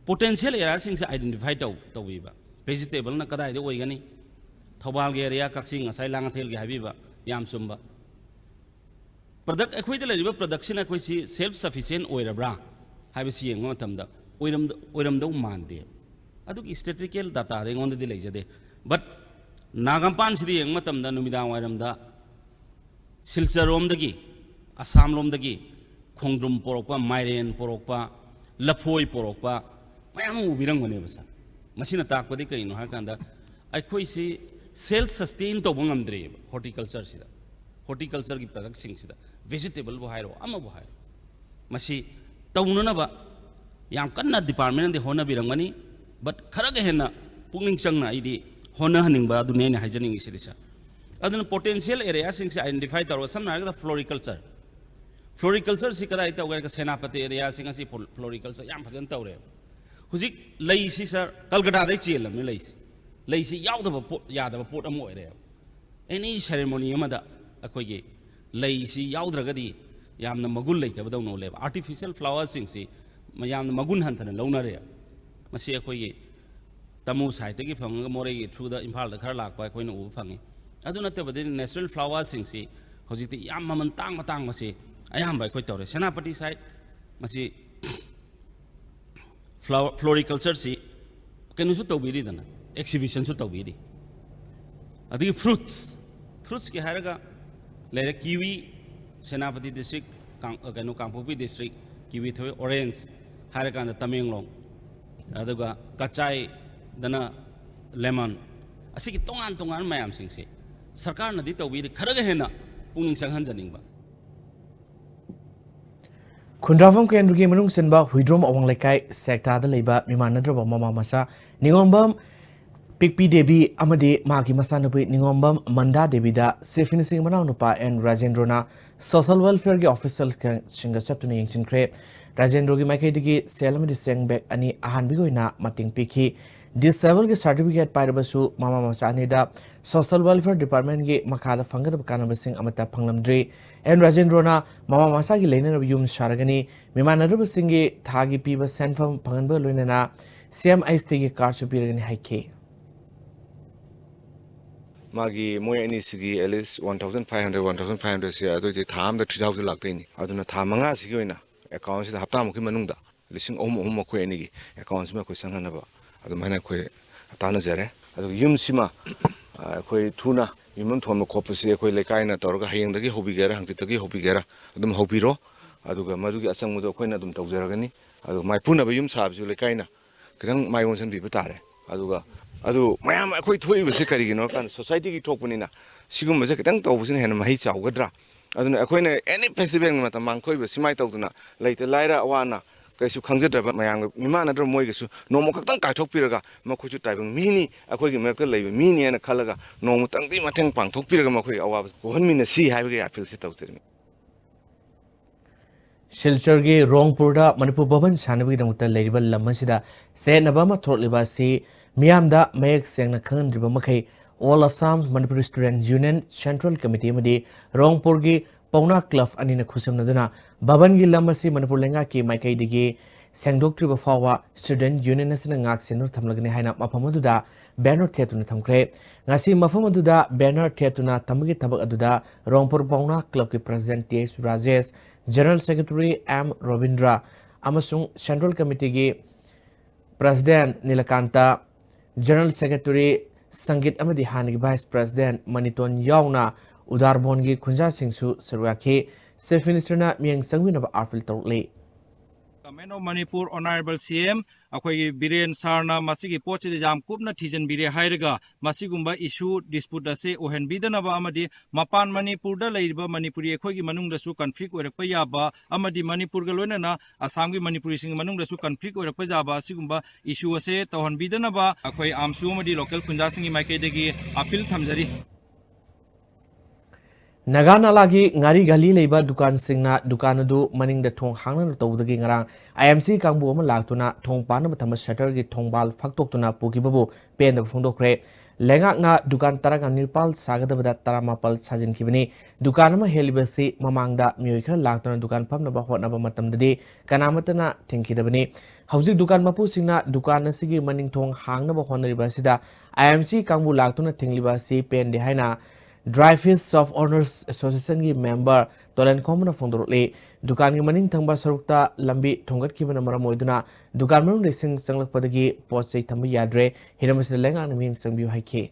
potential areaꯁꯤꯡꯁꯦ identify ꯇꯧ ꯇꯧꯕꯤꯕ꯫ Vegetableꯅ ꯀꯗꯥꯏꯗ ꯑꯣꯏꯒꯅꯤ? ꯊꯧꯕꯥꯜꯒꯤ area, ꯀꯛꯆꯤꯡ, ꯉꯁꯥꯏ ꯂꯥꯡꯉꯊꯦꯜꯒꯤ ꯍꯥꯏꯕꯤꯕ ꯌꯥꯝ ꯆꯨꯝꯕ꯫ Product, ꯑꯩꯈꯣꯏꯗ ꯂꯩꯔꯤꯕ productꯁꯤꯅ ꯑꯩꯈꯣꯏꯁꯤ self sufficient ꯑꯣꯏꯔꯕ꯭ꯔꯥ ꯍꯥꯏꯕꯁꯤ ꯌꯦꯡꯕ ꯃꯇꯝꯗ ꯑꯣꯏꯔꯝꯗ-, ꯑꯣꯏꯔꯝꯗꯧ ꯃꯥꯟꯗꯦ꯫ ꯑꯗꯨꯒꯤ statistical dataꯗꯤ ꯑꯩꯉꯣꯟꯗꯗꯤ ꯂꯩꯖꯗꯦ꯫ But ꯅꯥꯒꯥꯝꯄꯥꯟꯁꯤꯗ ꯌꯦꯡꯕ ꯃꯇꯝꯗ ꯅꯨꯃꯤꯗꯥꯡ ꯋꯥꯏꯔꯝꯗ ꯁꯤꯜꯆꯔꯔꯣꯝꯗꯒꯤ, ꯑꯁꯥꯝꯂꯣꯝꯗꯒꯤ ꯈꯣꯡꯗ꯭ꯔꯨꯝ ꯄꯣꯔꯛꯄ, ꯃꯥꯏꯔꯦꯟ ꯄꯣꯔꯛꯄ, ꯂꯐꯣꯏ ꯄꯣꯔꯛꯄ ꯃꯌꯥꯝ ꯑꯃ ꯎꯕꯤꯔꯝꯒꯅꯦꯕ ꯁꯥꯔ꯫ ꯃꯁꯤꯅ ꯇꯥꯛꯄꯗꯤ ꯀꯩꯅꯣ ꯍꯥꯏꯔꯀꯥꯟꯗ ꯑꯩꯈꯣꯏꯁꯤ self sustain ꯇꯧꯕ ꯉꯝꯗ꯭ꯔꯦꯕ horticultureꯁꯤꯗ꯫ Horticultureꯒꯤ productꯁꯤꯡꯁꯤꯗ, vegetableꯕꯨ ꯍꯥꯏꯔꯣ, ꯑꯃꯕꯨ ꯍꯥꯏꯔꯣ, ꯃꯁꯤ ꯇꯧꯅꯅꯕ ꯌꯥꯝ ꯀꯟꯅ departmentꯅꯗꯤ ꯍꯣꯠꯅꯕꯤꯔꯝꯒꯅꯤ, but ꯈꯔꯒ ꯍꯦꯟꯅ ꯄꯨꯛꯅꯤꯡ ꯆꯪꯅ ꯑꯩꯗꯤ ꯍꯣꯠꯅꯍꯟꯅꯤꯡꯕ ꯑꯗꯨꯅꯤ ꯑꯩꯅ ꯍꯥꯏꯖꯅꯤꯡꯉꯤꯁꯤꯗꯤ ꯁꯥꯔ꯫ ꯑꯗꯨꯅ potential areaꯁꯤꯡꯁꯦ identify ꯇꯧꯔꯒ, ꯁꯝꯅ ꯍꯥꯏꯔꯕꯗ floriculture, floricultureꯁꯤ ꯀꯗꯥꯏ ꯇꯧꯒꯦ ꯍꯥꯏꯔꯒ ꯁꯦꯅꯥꯄꯇꯤ areaꯁꯤꯡ ꯑꯁꯤ floriculture ꯌꯥꯝ ꯐꯖꯅ ꯇꯧꯔꯦꯕ꯫ ꯍꯧꯖꯤꯛ ꯂꯩꯁꯤ ꯁꯥꯔ ꯀꯜꯀꯇꯥꯗꯩ ꯆꯦꯜꯂꯕꯅꯤ ꯂꯩꯁꯤ꯫ ꯂꯩꯁꯤ ꯌꯥꯎꯗꯕ ꯄꯣꯠ, ꯌꯥꯗꯕ ꯄꯣꯠ ꯑꯃ ꯑꯣꯏꯔꯦꯕ꯫ Any ceremony ꯑꯃꯗ ꯑꯩꯈꯣꯏꯒꯤ ꯂꯩꯁꯤ ꯌꯥꯎꯗ꯭ꯔꯒꯗꯤ ꯌꯥꯝꯅ ꯃꯒꯨꯟ ꯂꯩꯇꯕꯗꯧꯅ ꯎꯠꯂꯦꯕ꯫ Artificial flowerꯁꯤꯡꯁꯤ ꯌꯥꯝꯅ ꯃꯒꯨꯟ ꯍꯟꯊꯅ ꯂꯧꯅꯔꯦꯕ꯫ ꯃꯁꯤ ꯑꯩꯈꯣꯏꯒꯤ ꯇꯃꯨ sideꯇꯒꯤ ꯐꯪꯉꯒ ꯃꯣꯔꯦꯒꯤ throughꯗ ꯏꯝꯐꯥꯜꯗ ꯈꯔ ꯂꯥꯛꯄ ꯑꯩꯈꯣꯏꯅ ꯎꯕ ꯐꯪꯉꯤ꯫ ꯑꯗꯨ ꯅꯠꯇꯕꯗꯤ natural flowerꯁꯤꯡꯁꯤ ꯍꯧꯖꯤꯛꯇꯤ ꯌꯥꯝ ꯃꯃꯜ ꯇꯥꯡꯕ ꯇꯥꯡꯕꯁꯤ ꯑꯌꯥꯝꯕ ꯑꯩꯈꯣꯏ ꯇꯧꯔꯦ꯫ ꯁꯦꯅꯥꯄꯇꯤ ꯁꯥꯏꯠ ꯃꯁꯤ ꯐ꯭ꯂꯣꯔꯤꯀꯜꯆꯔꯁꯤ ꯀꯩꯅꯣꯁꯨ ꯇꯧꯕꯤꯔꯤꯗꯅ, ꯑꯦꯛꯁꯤꯕꯤꯁꯟꯁꯨ ꯇꯧꯕꯤꯔꯤ꯫ ꯑꯗꯒꯤ ꯐ꯭ꯔꯨꯠꯁ, ꯐ꯭ꯔꯨꯠꯁꯀꯤ ꯍꯥꯏꯔꯒ ꯂꯩꯔꯦ ꯀꯤꯋꯤ, ꯁꯦꯅꯥꯄꯇꯤ ꯗꯤꯁꯇ꯭ꯔꯤꯛ, ꯀꯩꯅꯣ, ꯀꯥꯡꯄꯣꯛꯄꯤ ꯗꯤꯁꯇ꯭ꯔꯤꯛ ꯀꯤꯋꯤ ꯊꯣꯛꯏ, ꯑꯣꯔꯦꯟꯖ ꯍꯥꯏꯔꯀꯥꯟꯗ ꯇꯃꯦꯡꯂꯣꯡ, ꯑꯗꯨꯒ ꯀꯆꯥꯏꯗꯅ ꯂꯦꯃꯟ, ꯑꯁꯤꯒꯤ ꯇꯣꯉꯥꯟ ꯇꯣꯉꯥꯟꯕ ꯃꯌꯥꯝꯁꯤꯡꯁꯦ ꯁꯔꯀꯥꯔꯅꯗꯤ ꯇꯧꯕꯤꯔꯤ, ꯈꯔꯒ ꯍꯦꯟꯅ ꯄꯨꯛꯅꯤꯡ ꯆꯪꯍꯟꯖꯅꯤꯡꯕ꯫ ꯈꯨꯟꯗ꯭ꯔꯥꯐꯝ ꯀꯦꯟꯗ꯭ꯔꯒꯤ ꯃꯅꯨꯡ ꯆꯟꯕ ꯍꯨꯏꯗ꯭ꯔꯣꯝ ꯑꯋꯥꯡ ꯂꯩꯀꯥꯏ ꯁꯦꯛꯇꯥꯗ ꯂꯩꯕ ꯃꯤꯃꯥꯟꯅꯗ꯭ꯔꯕ ꯃꯃꯥ ꯃꯆꯥ ꯅꯤꯉꯣꯝꯕꯝ ꯄꯤꯛꯄꯤ ꯗꯦꯕꯤ ꯑꯃꯗꯤ ꯃꯍꯥꯛꯀꯤ ꯃꯆꯥꯅꯨꯄꯤ ꯅꯤꯉꯣꯝꯕꯝ ꯃꯟꯗꯥ ꯗꯦꯕꯤꯗ ꯁꯤꯐꯤꯟꯁꯤꯡ ꯃꯅꯥꯎꯅꯨꯄꯥ ꯑꯦꯟ ꯔꯥꯖꯦꯟꯗ꯭ꯔꯣꯅ ꯁꯣꯁꯦꯜ ꯋꯦꯜꯐꯤꯌꯔꯒꯤ ꯑꯣꯐꯤꯁꯤꯌꯦꯜꯁꯤꯡꯒ ꯆꯠꯇꯨꯅ ꯌꯦꯡꯁꯤꯟꯈ꯭ꯔꯦ꯫ ꯔꯥꯖꯦꯟꯗ꯭ꯔꯣꯒꯤ ꯃꯥꯏꯀꯩꯗꯒꯤ ꯁꯦꯜ ꯑꯃꯗꯤ ꯆꯦꯡ ꯕꯦꯛ ꯑꯅꯤ ꯑꯍꯥꯟꯕꯒꯤ ꯑꯣꯏꯅ ꯃꯇꯦꯡ ꯄꯤꯈꯤ꯫ ꯗꯤꯁꯑꯦꯕꯜꯒꯤ ꯁꯥꯔꯇꯤꯐꯤꯀꯦꯠ ꯄꯥꯏꯔꯕꯁꯨ ꯃꯃꯥ ꯃꯆꯥ ꯑꯅꯤꯗ ꯁꯣꯁꯦꯜ ꯋꯦꯜꯐꯤꯌꯔ ꯗꯤꯄꯥꯔꯠꯃꯦꯟꯒꯤ ꯃꯈꯥꯗ ꯐꯪꯒꯗꯕ ꯀꯥꯟꯅꯕꯁꯤꯡ ꯑꯃꯠꯇ ꯐꯪꯂꯝꯗ꯭ꯔꯤ꯫ ꯑꯦꯟ ꯔꯥꯖꯦꯟꯗ꯭ꯔꯣꯅ ꯃꯃꯥ ꯃꯆꯥꯒꯤ ꯂꯩꯅꯅꯕ ꯌꯨꯝ ꯁꯥꯔꯒꯅꯤ, ꯃꯤꯃꯥꯟꯅꯗ꯭ꯔꯕꯁꯤꯡꯒꯤ ꯊꯥꯒꯤ ꯄꯤꯕ ꯁꯦꯟꯐꯝ ꯐꯪꯍꯟꯕꯒ ꯂꯣꯏꯅꯅ ꯁꯤ ꯑꯦꯝ ꯑꯩꯆ ꯇꯤꯒꯤ ꯀꯥꯔꯗꯁꯨ ꯄꯤꯔꯒꯅꯤ ꯍꯥꯏꯈꯤ꯫ ꯃꯥꯒꯤ ꯃꯣꯏ ꯑꯅꯤꯁꯤꯒꯤ at least one thousand five hundred, one thousand five hundred ꯁꯦ ꯑꯗꯨꯑꯣꯏꯗꯤ ꯊꯥ ꯑꯃꯗ three thousand ꯂꯥꯛꯇꯣꯏꯅꯤ꯫ ꯑꯗꯨꯅ ꯊꯥ ꯃꯉꯥꯁꯤꯒꯤ ꯑꯣꯏꯅ ꯑꯦꯀꯥꯎꯟꯁꯤꯗ ꯍꯞꯇꯥꯃꯨꯛꯀꯤ ꯃꯅꯨꯡꯗ ꯂꯤꯁꯤꯡ ꯑꯍꯨꯝ ꯑꯍꯨꯝ ꯑꯩꯈꯣꯏ ꯑꯅꯤꯒꯤ ꯑꯦꯀꯥꯎꯟꯁꯤꯃ ꯑꯩꯈꯣꯏ ꯆꯪꯍꯟꯅꯕ ꯑꯗꯨꯃꯥꯏꯅ ꯑꯩꯈꯣꯏ ꯇꯥꯟꯅꯖꯔꯦ꯫ ꯑꯗꯨꯒ ꯌꯨꯝꯁꯤꯃ ꯑꯩꯈꯣꯏ ꯊꯨꯅ ꯌꯨꯝꯐꯝ ꯊꯣꯟꯕ ꯈꯣꯠꯄꯁꯤ ꯑꯩꯈꯣꯏ ꯂꯩꯀꯥꯏꯅ ꯇꯧꯔꯒ ꯍꯌꯦꯡꯗꯒꯤ ꯍꯧꯕꯤꯒꯦꯔꯥ, ꯍꯪꯆꯤꯠꯇꯒꯤ ꯍꯧꯕꯤꯒꯦꯔꯥ, ꯑꯗꯨꯝ ꯍꯧꯕꯤꯔꯣ꯫ ꯑꯗꯨꯒ ꯃꯗꯨꯒꯤ ꯑꯆꯪꯕꯗꯣ ꯑꯩꯈꯣꯏꯅ ꯑꯗꯨꯝ ꯇꯧꯖꯔꯒꯅꯤ꯫ ꯑꯗꯨꯒ ꯃꯥꯏꯄꯨꯅꯕ ꯌꯨꯝ ꯁꯥꯕꯁꯨ ꯂꯩꯀꯥꯏꯅ ꯈꯤꯇꯪ ꯃꯥꯏ ꯑꯣꯟꯁꯤꯟꯕꯤꯕ ꯇꯥꯔꯦ꯫ ꯑꯗꯨꯒ ꯑꯗꯨ ꯃꯌꯥꯝ ꯑꯩꯈꯣꯏ ꯊꯣꯛꯏꯕꯁꯦ ꯀꯔꯤꯒꯤꯅꯣ ꯍꯥꯏ ꯀꯥꯟꯗ society ꯒꯤ ꯊꯣꯛꯄꯅꯤꯅ ꯁꯤꯒꯨꯝꯕꯁꯦ ꯈꯤꯇꯪ ꯇꯧꯕꯁꯤꯅ ꯍꯦꯟꯅ ꯃꯍꯩ ꯆꯥꯎꯒꯗ꯭ꯔꯥ? ꯑꯗꯨꯅ ꯑꯩꯈꯣꯏꯅ any festival ꯒꯤ ꯃꯇꯝ ꯃꯥꯡꯊꯣꯛꯏꯕ ꯁꯨꯃꯥꯏꯅ ꯇꯧꯗꯅ ꯂꯩꯇ ꯂꯥꯏꯔ ꯑꯋꯥ ꯑꯅꯥ ꯀꯩꯁꯨ ꯈꯪꯖꯗ꯭ꯔꯕ ꯃꯌꯥꯝꯒ ꯃꯤꯃꯥꯟꯅꯗ꯭ꯔꯕ ꯃꯣꯏꯒꯁꯨ ꯅꯣꯡꯃ ꯈꯛꯇꯪ ꯀꯥꯏꯊꯣꯛꯄꯤꯔꯒ ꯃꯈꯣꯏꯁꯨ ꯇꯥꯏꯕꯪ ꯃꯤꯅꯤ, ꯑꯩꯈꯣꯏꯒꯤ ꯃꯔꯛꯇ ꯂꯩꯕ ꯃꯤꯅꯤ ꯍꯥꯏꯅ ꯈꯜꯂꯒ ꯅꯣꯡꯃꯇꯪꯗꯤ ꯃꯇꯦꯡ ꯄꯥꯡꯊꯣꯛꯄꯤꯔꯒ ꯃꯈꯣꯏꯒꯤ ꯑꯋꯥꯕ ꯀꯣꯛꯍꯟꯃꯤꯟꯅꯁꯤ ꯍꯥꯏꯕꯒꯤ appeal ꯁꯤ ꯇꯧꯖꯔꯤꯅꯤ꯫ ꯁꯤꯜꯆꯔꯒꯤ ꯔꯣꯡꯄꯨꯔꯗ ꯃꯅꯤꯄꯨꯔ ꯚꯕꯟ ꯁꯥꯅꯕꯒꯤꯗꯃꯛꯇ ꯂꯩꯔꯤꯕ ꯂꯝ ꯑꯁꯤꯗ ꯆꯌꯦꯠꯅꯕ ꯑꯃ ꯊꯣꯛꯂꯤꯕ ꯑꯁꯤ ꯃꯤꯌꯥꯝꯗ ꯃꯌꯦꯛ ꯁꯦꯡꯅ ꯈꯪꯍꯟꯗ꯭ꯔꯤꯕ ꯃꯈꯩ All Assam Manipuri Student Union Central Committee ꯑꯃꯗꯤ ꯔꯣꯡꯄꯨꯔꯒꯤ ꯄꯧꯅꯥ ꯀ꯭ꯂꯕ ꯑꯅꯤꯅ ꯈꯨꯠꯁꯝꯅꯗꯨꯅ ꯚꯕꯟꯒꯤ ꯂꯝ ꯑꯁꯤ ꯃꯅꯤꯄꯨꯔ ꯂꯩꯉꯥꯛꯀꯤ ꯃꯥꯏꯀꯩꯗꯒꯤ ꯁꯦꯡꯗꯣꯛꯇ꯭ꯔꯤꯕ ꯐꯥꯎꯕ Student Union ꯑꯁꯤꯅ ꯉꯥꯛ ꯁꯦꯟꯗꯨꯅ ꯊꯝꯂꯒꯅꯤ ꯍꯥꯏꯅ ꯃꯐꯝ ꯑꯗꯨꯗ banner ꯊꯦꯠꯇꯨꯅ ꯊꯝꯈ꯭ꯔꯦ꯫ ꯉꯁꯤ ꯃꯐꯝ ꯑꯗꯨꯗ banner ꯊꯦꯠꯇꯨꯅ ꯊꯝꯕꯒꯤ ꯊꯕꯛ ꯑꯗꯨꯗ ꯔꯣꯡꯄꯨꯔ ꯄꯥꯎꯅꯥ clubꯀꯤ President T H Rajesh, General Secretary M Robindro ꯑꯃꯁꯨꯡ Central Committeeꯒꯤ President Nilakanta, General Secretary ꯁꯪꯒꯤꯠ ꯑꯃꯗꯤ ꯍꯥꯟꯅꯒꯤ Vice President ꯃꯅꯤꯇꯣꯟ ꯌꯥꯎꯅ ꯎꯗꯥꯔꯕꯣꯟꯒꯤ ꯈꯨꯟꯖꯥꯁꯤꯡꯁꯨ ꯁꯔꯨꯛ ꯌꯥꯈꯤ꯫ Chief Ministerꯅ ꯃꯤꯠꯌꯦꯡ ꯆꯪꯕꯤꯅꯕ appeal ꯇꯧꯔꯛꯂꯤ꯫ Government of Manipur, Honourable ꯁꯤ ꯑꯦꯝ, ꯑꯩꯈꯣꯏꯒꯤ ꯕꯤꯔꯦꯟ ꯁꯥꯔꯅ ꯃꯁꯤꯒꯤ ꯄꯣꯠꯁꯤꯗ ꯌꯥꯝ ꯀꯨꯞꯅ ꯊꯤꯖꯤꯟꯕꯤꯔꯦ ꯍꯥꯏꯔꯒ, ꯃꯁꯤꯒꯨꯝꯕ issue dispute ꯑꯁꯤ ꯑꯣꯏꯍꯟꯕꯤꯗꯅꯕ ꯑꯃꯗꯤ ꯃꯄꯥꯟ ꯃꯅꯤꯄꯨꯔꯗ ꯂꯩꯔꯤꯕ ꯃꯅꯤꯄꯨꯔꯤ ꯑꯩꯈꯣꯏꯒꯤ ꯃꯅꯨꯡꯗꯁꯨ conflict ꯑꯣꯏꯔꯛꯄ ꯌꯥꯕ ꯑꯃꯗꯤ ꯃꯅꯤꯄꯨꯔꯒ ꯂꯣꯏꯅꯅ ꯑꯁꯥꯝꯒꯤ ꯃꯅꯤꯄꯨꯔꯤꯁꯤꯡꯒꯤ ꯃꯅꯨꯡꯗꯁꯨ conflict ꯑꯣꯏꯔꯛꯄ ꯌꯥꯕ ꯑꯁꯤꯒꯨꯝꯕ issue ꯑꯁꯦ ꯇꯧꯍꯟꯕꯤꯗꯅꯕ ꯑꯩꯈꯣꯏ ꯑꯥꯝꯁꯨ ꯑꯃꯗꯤ local ꯈꯨꯟꯖꯥꯁꯤꯡꯒꯤ ꯃꯥꯏꯀꯩꯗꯒꯤ appeal ꯊꯝꯖꯔꯤ꯫ ꯅꯥꯒꯥ ꯅꯥꯂꯥꯒꯤ ꯉꯥꯔꯤ ꯘꯂꯤ ꯂꯩꯕ ꯗꯨꯀꯥꯟꯁꯤꯡꯅ ꯗꯨꯀꯥꯟ ꯑꯗꯨ ꯃꯅꯤꯡꯗ ꯊꯣꯡ ꯍꯥꯡꯅꯅ ꯇꯧꯕꯗꯒꯤ ꯉꯔꯥꯡ ꯑꯥꯏ ꯑꯦꯝ ꯁꯤ ꯀꯥꯡꯕꯨ ꯑꯃ ꯂꯥꯛꯇꯨꯅ ꯊꯣꯡ ꯄꯥꯟꯅꯕ ꯊꯝꯕ shutterꯒꯤ ꯊꯣꯡꯕꯥꯜ ꯐꯥꯛꯇꯣꯛꯇꯨꯅ ꯄꯨꯈꯤꯕꯕꯨ ꯄꯦꯟꯗꯕ ꯐꯣꯡꯗꯣꯛꯈ꯭ꯔꯦ꯫ ꯂꯩꯉꯥꯛꯅ ꯗꯨꯀꯥꯟ ꯇꯔꯥꯒ ꯅꯤꯄꯥꯜ ꯁꯥꯒꯗꯕꯗ ꯇꯔꯥꯃꯥꯄꯜ ꯁꯥꯖꯤꯟꯈꯤꯕꯅꯤ꯫ ꯗꯨꯀꯥꯟ ꯑꯃ ꯍꯦꯜꯂꯤꯕꯁꯤ ꯃꯃꯥꯡꯗ ꯃꯤꯑꯣꯏ ꯈꯔ ꯂꯥꯛꯇꯨꯅ ꯗꯨꯀꯥꯟ ꯐꯝꯅꯕ ꯍꯣꯠꯅꯕ ꯃꯇꯝꯗꯗꯤ ꯀꯅꯥꯃꯠꯇꯅ ꯊꯤꯡꯈꯤꯗꯕꯅꯤ꯫ ꯍꯧꯖꯤꯛ ꯗꯨꯀꯥꯟ ꯃꯄꯨꯁꯤꯡꯅ ꯗꯨꯀꯥꯟ ꯑꯁꯤꯒꯤ ꯃꯅꯤꯡ ꯊꯣꯡ ꯍꯥꯡꯅꯕ ꯍꯣꯠꯅꯔꯤꯕ ꯑꯁꯤꯗ ꯑꯥꯏ ꯑꯦꯝ ꯁꯤ ꯀꯥꯡꯕꯨ ꯂꯥꯛꯇꯨꯅ ꯊꯤꯡꯂꯤꯕ ꯑꯁꯤ ꯄꯦꯟꯗꯦ ꯍꯥꯏꯅ Dry Fish Shop Owners Associationꯒꯤ member ꯇꯣꯂꯦꯟ ꯈꯣꯝꯕꯅ ꯐꯣꯡꯗꯣꯔꯛꯂꯤ꯫ ꯗꯨꯀꯥꯟꯒꯤ ꯃꯅꯤꯡ ꯊꯪꯕ ꯁꯔꯨꯛꯇ ꯂꯝꯕꯤ ꯊꯣꯡꯒꯠꯈꯤꯕꯅ ꯃꯔꯝ ꯑꯣꯏꯗꯨꯅ ꯗꯨꯀꯥꯟ ꯃꯅꯨꯡꯗ ꯏꯁꯤꯡ ꯆꯪꯂꯛꯄꯗꯒꯤ ꯄꯣꯠ ꯆꯩ ꯊꯝꯕ ꯌꯥꯗ꯭ꯔꯦ꯫ ꯍꯤꯔꯝ ꯑꯁꯤꯗ ꯂꯩꯉꯥꯛꯅ ꯃꯤꯠꯌꯦꯡ ꯆꯪꯕꯤꯌꯨ ꯍꯥꯏꯈꯤ꯫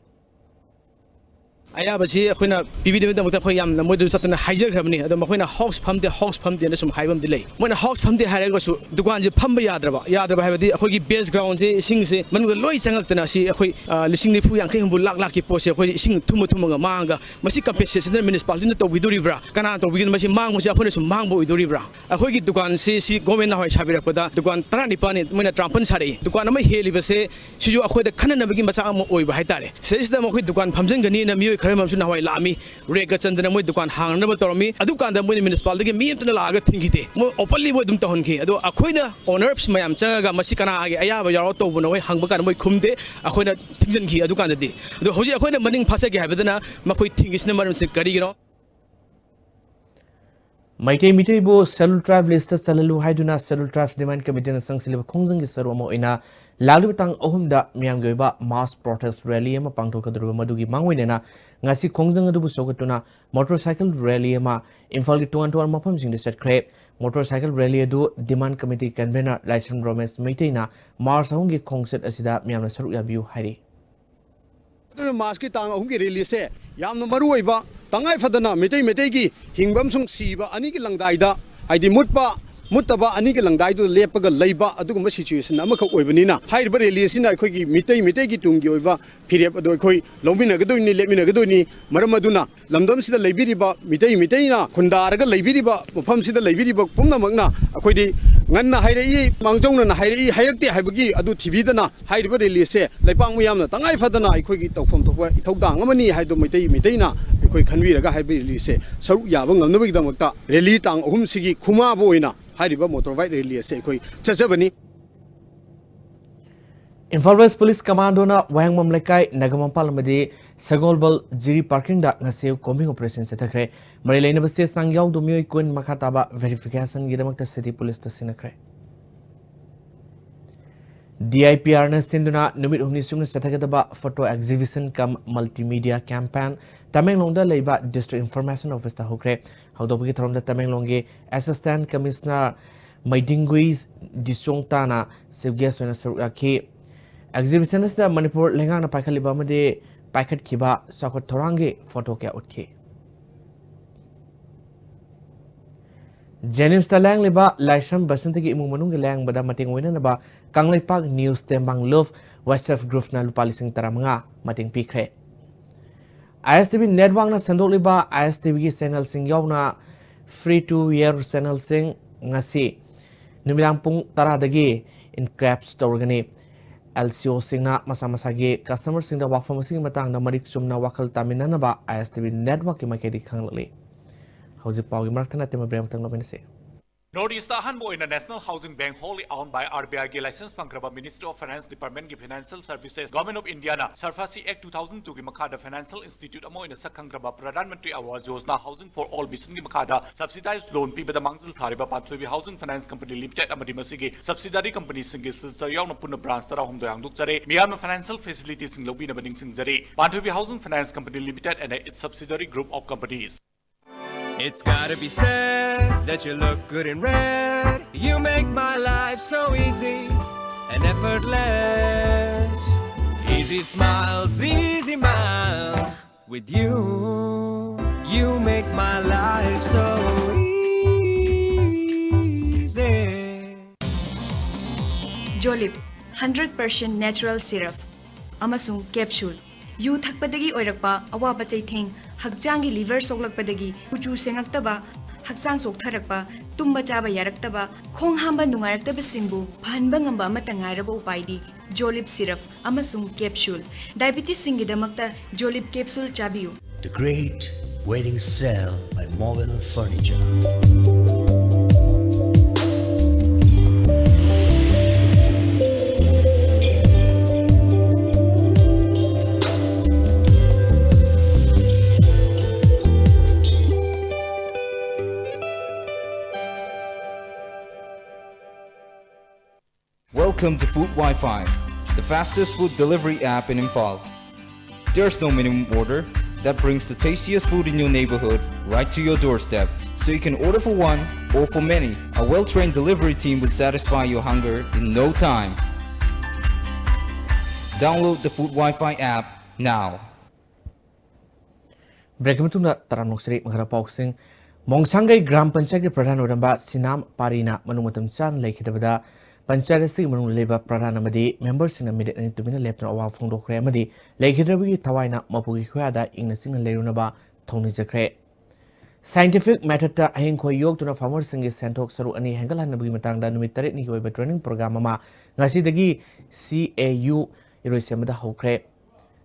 ꯑꯌꯥꯕꯁꯤ ꯑꯩꯈꯣꯏꯅ ꯄꯤꯕꯤꯗꯕꯒꯤꯗꯃꯛꯇ ꯑꯩꯈꯣꯏ ꯌꯥꯝꯅ ꯃꯣꯏꯗꯁꯨ ꯆꯠꯇꯅ ꯍꯥꯏꯖꯈ꯭ꯔꯕꯅꯤ꯫ ꯑꯗꯣ ꯃꯈꯣꯏꯅ house ꯐꯝꯗꯦ, house ꯐꯝꯗꯦꯅ ꯁꯨꯝ ꯍꯥꯏꯕ ꯑꯃꯗꯤ ꯂꯩ꯫ ꯃꯣꯏꯅ house ꯐꯝꯗꯦ ꯍꯥꯏꯔꯒꯁꯨ ꯗꯨꯀꯥꯟꯁꯦ ꯐꯝꯕ ꯌꯥꯗ꯭ꯔꯕ, ꯌꯥꯗ꯭ꯔꯕ ꯍꯥꯏꯕꯗꯤ ꯑꯩꯈꯣꯏꯒꯤ base groundꯁꯦ ꯏꯁꯤꯡꯁꯦ ꯃꯅꯨꯡꯗ ꯂꯣꯏ ꯆꯪꯉꯛꯇꯅ ꯁꯤ ꯑꯩꯈꯣꯏ, ꯑ, ꯂꯤꯁꯤꯡ ꯅꯤꯐꯨ, ꯌꯥꯡꯈꯩ, ꯍꯨꯝꯐꯨ, ꯂꯥꯛ ꯂꯥꯛꯀꯤ ꯄꯣꯠꯁꯦ ꯑꯩꯈꯣꯏ ꯏꯁꯤꯡ ꯊꯨꯝꯃ ꯊꯨꯝꯃꯒ ꯃꯥꯡꯉꯒ ꯃꯁꯤ compensationꯗ municipalityꯅ ꯇꯧꯕꯤꯗꯣꯔꯤꯕ꯭ꯔꯥ? ꯀꯅꯥꯅ ꯇꯧꯕꯤꯒꯅꯤ? ꯃꯁꯤ ꯃꯥꯡꯕꯁꯦ ꯑꯩꯈꯣꯏꯅꯁꯨ ꯃꯥꯡꯕ ꯑꯣꯏꯗꯣꯔꯤꯕ꯭ꯔꯥ? ꯑꯩꯈꯣꯏꯒꯤ ꯗꯨꯀꯥꯟꯁꯤ ꯁꯤ government ꯅꯍꯥꯟꯋꯥꯏ ꯁꯥꯕꯤꯔꯛꯄꯗ ꯗꯨꯀꯥꯟ ꯇꯔꯥꯅꯤꯄꯥꯜꯅꯤ ꯃꯣꯏꯅ ꯇꯔꯥꯃꯥꯄꯜ ꯁꯥꯔꯛꯏ꯫ ꯗꯨꯀꯥꯟ ꯑꯃ ꯍꯦꯜꯂꯤꯕꯁꯦ ꯁꯤꯁꯨ ꯑꯩꯈꯣꯏꯗ ꯈꯟꯅꯅꯕꯒꯤ ꯃꯆꯥꯛ ꯑꯃ ꯑꯣꯏꯕ ꯍꯥꯏꯇꯥꯔꯦ꯫ ꯁꯤꯗꯩꯁꯤꯗ ꯃꯈꯣꯏ ꯗꯨꯀꯥꯟ ꯐꯝꯖꯤꯟꯒꯅꯤꯅ ꯃꯤꯑꯣꯏ ꯈꯔ ꯑꯃꯁꯨ ꯅꯍꯥꯟꯋꯥꯏ ꯂꯥꯛꯑꯝꯃꯤ, ꯔꯦꯛꯀ ꯆꯟꯗꯅ ꯃꯣꯏ ꯗꯨꯀꯥꯟ ꯍꯥꯡꯅꯕ ꯇꯧꯔꯝꯃꯤ꯫ ꯑꯗꯨꯀꯥꯟꯗ ꯃꯣꯏꯅ municipalꯗꯒꯤ ꯃꯤ ꯑꯝꯇꯅ ꯂꯥꯛꯑꯒ ꯊꯤꯡꯈꯤꯗꯦ, ꯃꯣꯏ openly ꯃꯣꯏ ꯑꯗꯨꯝ ꯇꯧꯍꯟꯈꯤ꯫ ꯑꯗꯣ ꯑꯩꯈꯣꯏꯅ owners ꯃꯌꯥꯝ ꯆꯪꯉꯒ ꯃꯁꯤ ꯀꯅꯥꯒꯤ ꯑꯌꯥꯕ ꯌꯥꯎꯔ ꯇꯧꯕꯅꯣ ꯍꯣꯏ ꯍꯪꯕ ꯀꯥꯟꯗ ꯃꯣꯏ ꯈꯨꯝꯗꯦ, ꯑꯩꯈꯣꯏꯅ ꯊꯤꯡꯖꯤꯟꯈꯤ ꯑꯗꯨꯀꯥꯟꯗꯗꯤ꯫ ꯑꯗꯣ ꯍꯧꯖꯤꯛ ꯑꯩꯈꯣꯏꯅ ꯃꯅꯤꯡ ꯐꯥꯠꯆꯒꯦ ꯍꯥꯏꯕꯗꯅ ꯃꯈꯣꯏ ꯊꯤꯡꯉꯤꯁꯤꯅ ꯃꯔꯝꯁꯤ ꯀꯔꯤꯒꯤꯅꯣ? ꯃꯩꯇꯩ ꯃꯤꯇꯩꯕꯨ Scheduled Tribe list ꯆꯜꯍꯜꯂꯨ ꯍꯥꯏꯗꯨꯅ Scheduled Tribes Demand Committeeꯅ ꯆꯪꯁꯤꯜꯂꯤꯕ ꯈꯣꯡꯖꯪꯒꯤ ꯁꯔꯨꯛ ꯑꯃ ꯑꯣꯏꯅ ꯂꯥꯛꯂꯤꯕ ꯇꯥꯡ ꯑꯍꯨꯝꯗ ꯃꯤꯌꯥꯝꯒꯤ ꯑꯣꯏꯕ mass protest rally ꯑꯃ ꯄꯥꯡꯊꯣꯛꯀꯗꯧꯔꯤꯕ, ꯃꯗꯨꯒꯤ ꯃꯥꯡꯑꯣꯏꯅꯅ ꯉꯁꯤ ꯈꯣꯡꯖꯪ ꯑꯗꯨꯕꯨ ꯁꯧꯒꯠꯇꯨꯅ motorcycle rally ꯑꯃ ꯏꯝꯐꯥꯜꯒꯤ ꯇꯣꯉꯥꯟ ꯇꯣꯉꯥꯟꯕ ꯃꯐꯝꯁꯤꯡꯗ ꯆꯠꯈ꯭ꯔꯦ꯫ Motorcycle rally ꯑꯗꯨ Demand Committee convener ꯂꯥꯏꯁ꯭ꯔꯝ ꯔꯣꯃꯦꯁ ꯃꯩꯇꯩꯅ ꯃꯥꯔꯆ ꯑꯍꯨꯝꯒꯤ ꯈꯣꯡꯆꯠ ꯑꯁꯤꯗ ꯃꯤꯌꯥꯝꯅ ꯁꯔꯨꯛ ꯌꯥꯕꯤꯌꯨ ꯍꯥꯏꯔꯤ꯫ ꯑꯗꯨꯅ ꯃꯥꯔꯆꯀꯤ ꯇꯥꯡ ꯑꯍꯨꯝꯒꯤ rallyꯁꯦ ꯌꯥꯝꯅ ꯃꯔꯨ ꯑꯣꯏꯕ, ꯇꯉꯥꯏ ꯐꯗꯅ ꯃꯤꯇꯩ ꯃꯤꯇꯩꯒꯤ ꯍꯤꯡꯕ ꯑꯃꯁꯨꯡ ꯁꯤꯕ ꯑꯅꯤꯒꯤ ꯂꯪꯗꯥꯏꯗ, ꯍꯥꯏꯗꯤ ꯃꯨꯠꯄ ꯃꯨꯠꯇꯕ ꯑꯅꯤꯒꯤ ꯂꯪꯗꯥꯏꯗꯨꯗ ꯂꯦꯞꯄꯒ ꯂꯩꯕ ꯑꯗꯨꯒꯨꯝꯕ situation ꯑꯃꯈꯛ ꯑꯣꯏꯕꯅꯤꯅ, ꯍꯥꯏꯔꯤꯕ rally ꯑꯁꯤꯅ ꯑꯩꯈꯣꯏꯒꯤ ꯃꯤꯇꯩ ꯃꯤꯇꯩꯒꯤ ꯇꯨꯡꯒꯤ ꯑꯣꯏꯕ ꯐꯤꯔꯦꯞ ꯑꯗꯨ ꯑꯩꯈꯣꯏ ꯂꯧꯃꯤꯟꯅꯒꯗꯣꯏꯅꯤ, ꯂꯦꯞꯃꯤꯟꯅꯒꯗꯣꯏꯅꯤ꯫ ꯃꯔꯝ ꯑꯗꯨꯅ ꯂꯝꯗꯝꯁꯤꯗ ꯂꯩꯕꯤꯔꯤꯕ ꯃꯤꯇꯩ ꯃꯤꯇꯩꯅ ꯈꯨꯟꯗꯥꯔꯒ ꯂꯩꯕꯤꯔꯤꯕ ꯃꯐꯝꯁꯤꯗ ꯂꯩꯕꯤꯔꯤꯕ ꯄꯨꯝꯅꯃꯛꯅ ꯑꯩꯈꯣꯏꯗꯤ ꯉꯟꯅ ꯍꯥꯏꯔꯛꯏ, ꯃꯥꯡꯖꯧꯅꯅ ꯍꯥꯏꯔꯛꯏ, ꯍꯥꯏꯔꯛꯇꯦ ꯍꯥꯏꯕꯒꯤ ꯑꯗꯨ ꯊꯤꯕꯤꯗꯅ ꯍꯥꯏꯔꯤꯕ rallyꯁꯦ ꯂꯩꯄꯥꯛ ꯃꯤꯌꯥꯝꯅ ꯇꯉꯥꯏ ꯐꯗꯅ ꯑꯩꯈꯣꯏꯒꯤ ꯇꯧꯐꯝ ꯊꯣꯛꯄ ꯏꯊꯧꯗꯥꯡ ꯑꯃꯅꯤ ꯍꯥꯏꯗꯣ ꯃꯩꯇꯩ ꯃꯤꯇꯩꯅ ꯑꯩꯈꯣꯏ ꯈꯟꯕꯤꯔꯒ ꯍꯥꯏꯔꯤꯕ rallyꯁꯦ ꯁꯔꯨꯛ ꯌꯥꯕ ꯉꯝꯅꯕꯒꯤꯗꯃꯛꯇ rally ꯇꯥꯡ ꯑꯍꯨꯝꯁꯤꯒꯤ ꯈꯨꯃꯥꯕ ꯑꯣꯏꯅ ꯍꯥꯏꯔꯤꯕ motorbike rally ꯑꯁꯦ ꯑꯩꯈꯣꯏ ꯆꯠꯆꯕꯅꯤ꯫ ꯏꯝꯐꯥꯜ West Police Commandoꯅ ꯋꯥꯍꯦꯡꯕꯝ ꯂꯩꯀꯥꯏ, ꯅꯒꯃꯄꯥꯜ ꯑꯃꯗꯤ ꯁꯒꯣꯜꯕꯜ ꯖꯤꯔꯤ parkingꯗ ꯉꯁꯤ combing operation ꯆꯠꯊꯈ꯭ꯔꯦ꯫ ꯃꯔꯤ ꯂꯩꯅꯕ ꯆꯦ ꯆꯥꯡ ꯌꯥꯎꯗꯕ ꯃꯤꯑꯣꯏ ꯀꯨꯟ ꯃꯈꯥ ꯇꯥꯕ verificationꯒꯤꯗꯃꯛꯇ city policeꯇ ꯁꯤꯟꯅꯈ꯭ꯔꯦ꯫ DIPRꯅ ꯁꯤꯟꯗꯨꯅ ꯅꯨꯃꯤꯠ ꯍꯨꯝꯅꯤ ꯆꯨꯞꯅ ꯆꯠꯊꯒꯗꯕ photo exhibition cum multimedia campaign ꯇꯃꯦꯡꯂꯣꯡꯗ ꯂꯩꯕ District Information Officeꯇ ꯍꯧꯈ꯭ꯔꯦ꯫ ꯍꯧꯗꯣꯛꯄꯒꯤ ꯊꯧꯔꯝꯗ ꯇꯃꯦꯡꯂꯣꯡꯒꯤ Assistant Commissioner ꯃꯩꯗꯤꯡꯒꯨꯏ ꯗꯤꯆꯣꯡꯇꯥꯅ chief guest ꯑꯣꯏꯅ ꯁꯔꯨꯛ ꯌꯥꯈꯤ꯫ Exhibition ꯑꯁꯤꯗ ꯃꯅꯤꯄꯨꯔ ꯂꯩꯉꯥꯛꯅ ꯄꯥꯏꯈꯠꯂꯤꯕ ꯑꯃꯗꯤ ꯄꯥꯏꯈꯠꯈꯤꯕ ꯆꯥꯎꯈꯠ ꯊꯧꯔꯥꯡꯒꯤ photo ꯀꯌꯥ ꯎꯠꯈꯤ꯫ JNIMSꯇ ꯂꯥꯌꯦꯡꯂꯤꯕ ꯂꯥꯏꯁ꯭ꯔꯝ ꯕꯁꯟꯇꯒꯤ ꯏꯃꯨꯡ ꯃꯅꯨꯡꯒꯤ ꯂꯥꯌꯦꯡꯕꯗ ꯃꯇꯦꯡ ꯑꯣꯏꯅꯅꯕ Kangleipak News Tembang Love WhatsApp groupꯅ ꯂꯨꯄꯥ ꯂꯤꯁꯤꯡ ꯇꯔꯥꯃꯉꯥ ꯃꯇꯦꯡ ꯄꯤꯈ꯭ꯔꯦ꯫ ISTV networkꯅ ꯁꯟꯗꯣꯛꯂꯤꯕ ISTVꯒꯤ channelꯁꯤꯡ ꯌꯥꯎꯅ free to air channelꯁꯤꯡ ꯉꯁꯤ ꯅꯨꯃꯤꯗꯥꯡ ꯄꯨꯡ ꯇꯔꯥꯗꯒꯤ encrypt ꯇꯧꯔꯒꯅꯤ꯫ LCOꯁꯤꯡꯅ ꯃꯁꯥ ꯃꯁꯥꯒꯤ customerꯁꯤꯡꯗ ꯋꯥꯐꯝ ꯑꯁꯤꯒꯤ ꯃꯇꯥꯡꯗ ꯃꯔꯤꯛ ꯆꯨꯝꯅ ꯋꯥꯈꯜ ꯇꯥꯃꯤꯟꯅꯅꯕ ISTV networkꯀꯤ ꯃꯥꯏꯀꯩꯗꯒꯤ ꯈꯪꯂꯛꯂꯤ꯫ ꯍꯧꯖꯤꯛ ꯄꯥꯎꯒꯤ ꯃꯔꯛꯇ ꯅꯠꯇꯦ, ꯃꯕ꯭ꯔꯦ ꯑꯃꯇꯪ ꯂꯧꯃꯤꯟꯅꯁꯤ꯫ North East ꯑꯍꯥꯟꯕ ꯑꯣꯏꯅ National Housing Bank, wholly owned by RBI ꯒꯤ license ꯐꯪꯈ꯭ꯔꯕ Ministry of Finance Department ꯒꯤ Financial Services, Government of India ꯅ SARFAESI Act two thousand two ꯒꯤ ꯃꯈꯥꯗ financial institute ꯑꯃ ꯑꯣꯏꯅ ꯁꯛꯈꯪꯈ꯭ꯔꯕ Pradhan Mantri Awas Yojana Housing for All mission ꯒꯤ ꯃꯈꯥꯗ subsidized loan ꯄꯤꯕꯗ ꯃꯥꯡꯖꯤꯜ ꯊꯥꯔꯤꯕ ꯄꯥꯟꯊꯣꯏꯕꯤ Housing Finance Company Limited ꯑꯃꯗꯤ ꯃꯁꯤꯒꯤ subsidiary company ꯁꯤꯡꯒꯤ signature ꯌꯥꯎꯅ ꯄꯨꯟꯅ branch ꯇꯔꯥꯍꯨꯝꯗꯣꯏ ꯍꯥꯡꯗꯣꯛꯆꯔꯦ꯫ ꯃꯤꯌꯥꯝꯅ financial facility ꯁꯤꯡ ꯂꯧꯕꯤꯅꯕ ꯅꯤꯡꯁꯤꯡꯖꯔꯤ꯫ Panthuibi Housing Finance Company Limited and its subsidiary group of companies. It's gotta be said that you look good in red. You make my life so easy and effortless. Easy smiles, easy miles. With you, you make my life so easy. Jolib, hundred percent natural syrup ꯑꯃꯁꯨꯡ capsule꯫ ꯌꯨ ꯊꯛꯄꯗꯒꯤ ꯑꯣꯏꯔꯛꯄ ꯑꯋꯥꯕ ꯆꯩꯊꯦꯡ, ꯍꯛꯆꯥꯡꯒꯤ liver ꯁꯣꯛꯂꯛꯄꯗꯒꯤ ꯀꯨꯆꯨ ꯁꯦꯡꯉꯛꯇꯕ, ꯍꯛꯆꯥꯡ ꯆꯣꯛꯊꯔꯛꯄ, ꯇꯨꯝꯕ ꯆꯥꯕ ꯌꯥꯔꯛꯇꯕ, ꯈꯣꯡ ꯍꯥꯝꯕ ꯅꯨꯡꯉꯥꯏꯔꯛꯇꯕꯁꯤꯡꯕꯨ ꯐꯍꯟꯕ ꯉꯝꯕ ꯑꯃꯠꯇ ꯉꯥꯏꯔꯕ ꯎꯄꯥꯏꯗꯤ Jolib syrup ꯑꯃꯁꯨꯡ capsule꯫ Diabetes ꯁꯤꯡꯒꯤꯗꯃꯛꯇ Jolib capsule ꯆꯥꯕꯤꯌꯨ꯫ The Great Wedding Sale by Mobile Furniture. Welcome to Food Wi-Fi, the fastest food delivery app in Imphal. There's no minimum order that brings the tastiest food in your neighborhood right to your doorstep. So you can order for one or for many. A well-trained delivery team will satisfy your hunger in no time. Download the Food Wi-Fi app now. Break ꯃꯇꯨꯡꯗ ꯇꯔꯥꯝꯅ ꯑꯣꯛꯆꯔꯤ꯫ ꯃꯈꯥꯗ ꯄꯥꯎꯁꯤꯡ꯫ ꯃꯣꯡꯁꯥꯡꯒꯩ ꯒ꯭ꯔꯥꯝ ꯄꯟꯆꯥꯌꯠꯀꯤ ꯄ꯭ꯔꯙꯥꯟ ꯑꯣꯏꯔꯝꯕ ꯁꯤꯅꯥꯝ ꯄꯥꯔꯤꯅ ꯃꯅꯨꯡ ꯃꯇꯝ ꯆꯥꯅ ꯂꯩꯈꯤꯗꯕꯗ ꯄꯟꯆꯥꯌꯠ ꯑꯁꯤꯒꯤ ꯃꯅꯨꯡꯗ ꯂꯩꯕ ꯄ꯭ꯔꯙꯥꯟ ꯑꯃꯗꯤ ꯃꯦꯝꯕꯔꯁꯤꯡꯅ ꯃꯤꯅꯤꯠ ꯑꯅꯤ ꯇꯨꯃꯤꯟꯅ ꯂꯦꯞꯇꯨꯅ ꯑꯋꯥꯕ ꯐꯣꯡꯗꯣꯛꯈ꯭ꯔꯦ ꯑꯃꯗꯤ ꯂꯩꯈꯤꯗ꯭ꯔꯕꯒꯤ ꯊꯋꯥꯏꯅ ꯃꯄꯨꯒꯤ ꯈꯨꯌꯥꯗ ꯏꯪꯅ ꯆꯤꯛꯅ ꯂꯩꯔꯨꯅꯕ ꯊꯧꯅꯤꯖꯈ꯭ꯔꯦ꯫ Scientific methodꯇ ꯍꯌꯦꯡꯈꯣꯏ ꯌꯣꯛꯇꯨꯅ farmerꯁꯤꯡꯒꯤ ꯁꯦꯟꯊꯣꯛ ꯁꯔꯨꯛ ꯑꯅꯤ ꯍꯦꯟꯒꯠꯍꯟꯅꯕꯒꯤ ꯃꯇꯥꯡꯗ ꯅꯨꯃꯤꯠ ꯇꯔꯦꯠꯅꯤꯒꯤ ꯑꯣꯏꯕ training program ꯑꯃ ꯉꯁꯤꯗꯒꯤ C A U ꯏꯔꯣꯏꯁꯦꯝꯕꯗ ꯍꯧꯈ꯭ꯔꯦ꯫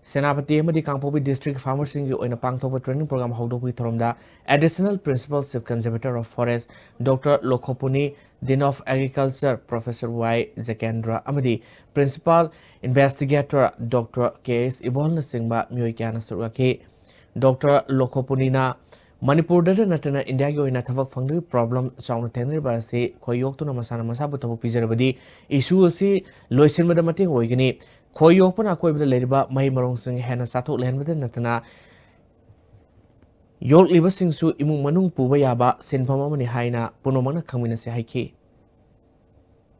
ꯁꯦꯅꯥꯄꯇꯤ ꯑꯃꯗꯤ ꯀꯥꯡꯄꯣꯛꯄꯤ district farmerꯁꯤꯡꯒꯤ ꯑꯣꯏꯅ ꯄꯥꯡꯊꯣꯛꯄ training program ꯍꯧꯗꯣꯛꯄꯒꯤ ꯊꯧꯔꯝꯗ Additional Principal Chief Conservator of Forest Doctor ꯂꯣꯈꯣꯄꯨꯅꯤ, Dean of Agriculture Professor ꯋꯥꯏ ꯖꯀꯦꯟꯗ꯭ꯔ ꯑꯃꯗꯤ Principal Investigator Doctor ꯀꯦ ꯑꯦꯁ ꯏꯕꯣꯜꯅꯆꯤꯡꯕ ꯃꯤꯑꯣꯏ ꯀꯌꯥꯅ ꯁꯔꯨꯛ ꯌꯥꯈꯤ꯫ ꯗꯣꯛꯇꯔ ꯂꯣꯈꯣꯄꯨꯅꯤꯅ ꯃꯅꯤꯄꯨꯔꯗꯇ ꯅꯠꯇꯅ ꯏꯟꯗꯤꯌꯥꯒꯤ ꯑꯣꯏꯅ ꯊꯕꯛ ꯐꯪꯗꯕꯒꯤ problem ꯆꯥꯎꯅ ꯊꯦꯡꯅꯔꯤꯕ ꯑꯁꯤ ꯈꯣꯏ ꯌꯣꯛꯇꯨꯅ ꯃꯁꯥꯅ ꯃꯁꯥꯕꯨ ꯊꯕꯛ ꯄꯤꯖꯔꯕꯗꯤ issue ꯑꯁꯤ ꯂꯣꯏꯁꯤꯟꯕꯗ ꯃꯇꯦꯡ ꯑꯣꯏꯒꯅꯤ꯫ ꯈꯣꯏ ꯌꯣꯛꯄꯅ ꯑꯀꯣꯏꯕꯗ ꯂꯩꯔꯤꯕ ꯃꯍꯩ ꯃꯔꯣꯡꯁꯤꯡ ꯍꯦꯟꯅ ꯆꯥꯊꯣꯛ ꯂꯩꯍꯟꯕꯗ ꯅꯠꯇꯅ ꯌꯣꯛꯂꯤꯕꯁꯤꯡꯁꯨ ꯏꯃꯨꯡ ꯃꯅꯨꯡ ꯄꯨꯕ ꯌꯥꯕ ꯁꯤꯟꯐꯝ ꯑꯃꯅꯤ ꯍꯥꯏꯅ ꯄꯨꯝꯅꯃꯛꯅ ꯈꯪꯃꯤꯟꯅꯁꯤ ꯍꯥꯏꯈꯤ꯫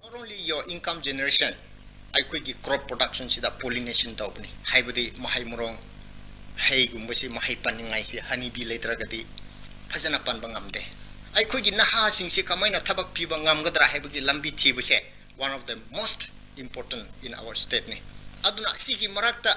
Not only your income generation, ꯑꯩꯈꯣꯏꯒꯤ crop productionꯁꯤꯗ pollination ꯇꯧꯕꯅꯤ, ꯍꯥꯏꯕꯗꯤ ꯃꯍꯩ ꯃꯔꯣꯡ, ꯍꯩꯒꯨꯝꯕꯁꯤ ꯃꯍꯩ ꯄꯥꯟꯅꯤꯡꯉꯥꯏꯁꯤ honey bee ꯂꯩꯇ꯭ꯔꯒꯗꯤ ꯐꯖꯅ ꯄꯥꯟꯕ ꯉꯝꯗꯦ꯫ ꯑꯩꯈꯣꯏꯒꯤ ꯅꯍꯥꯁꯤꯡꯁꯤ ꯀꯃꯥꯏꯅ ꯊꯕꯛ ꯄꯤꯕ ꯉꯝꯒꯗ꯭ꯔꯥ ꯍꯥꯏꯕꯒꯤ ꯂꯝꯕꯤ ꯊꯤꯕꯁꯦ one of the most important in our stateꯅꯤ꯫ ꯑꯗꯨꯅ ꯁꯤꯒꯤ ꯃꯔꯛꯇ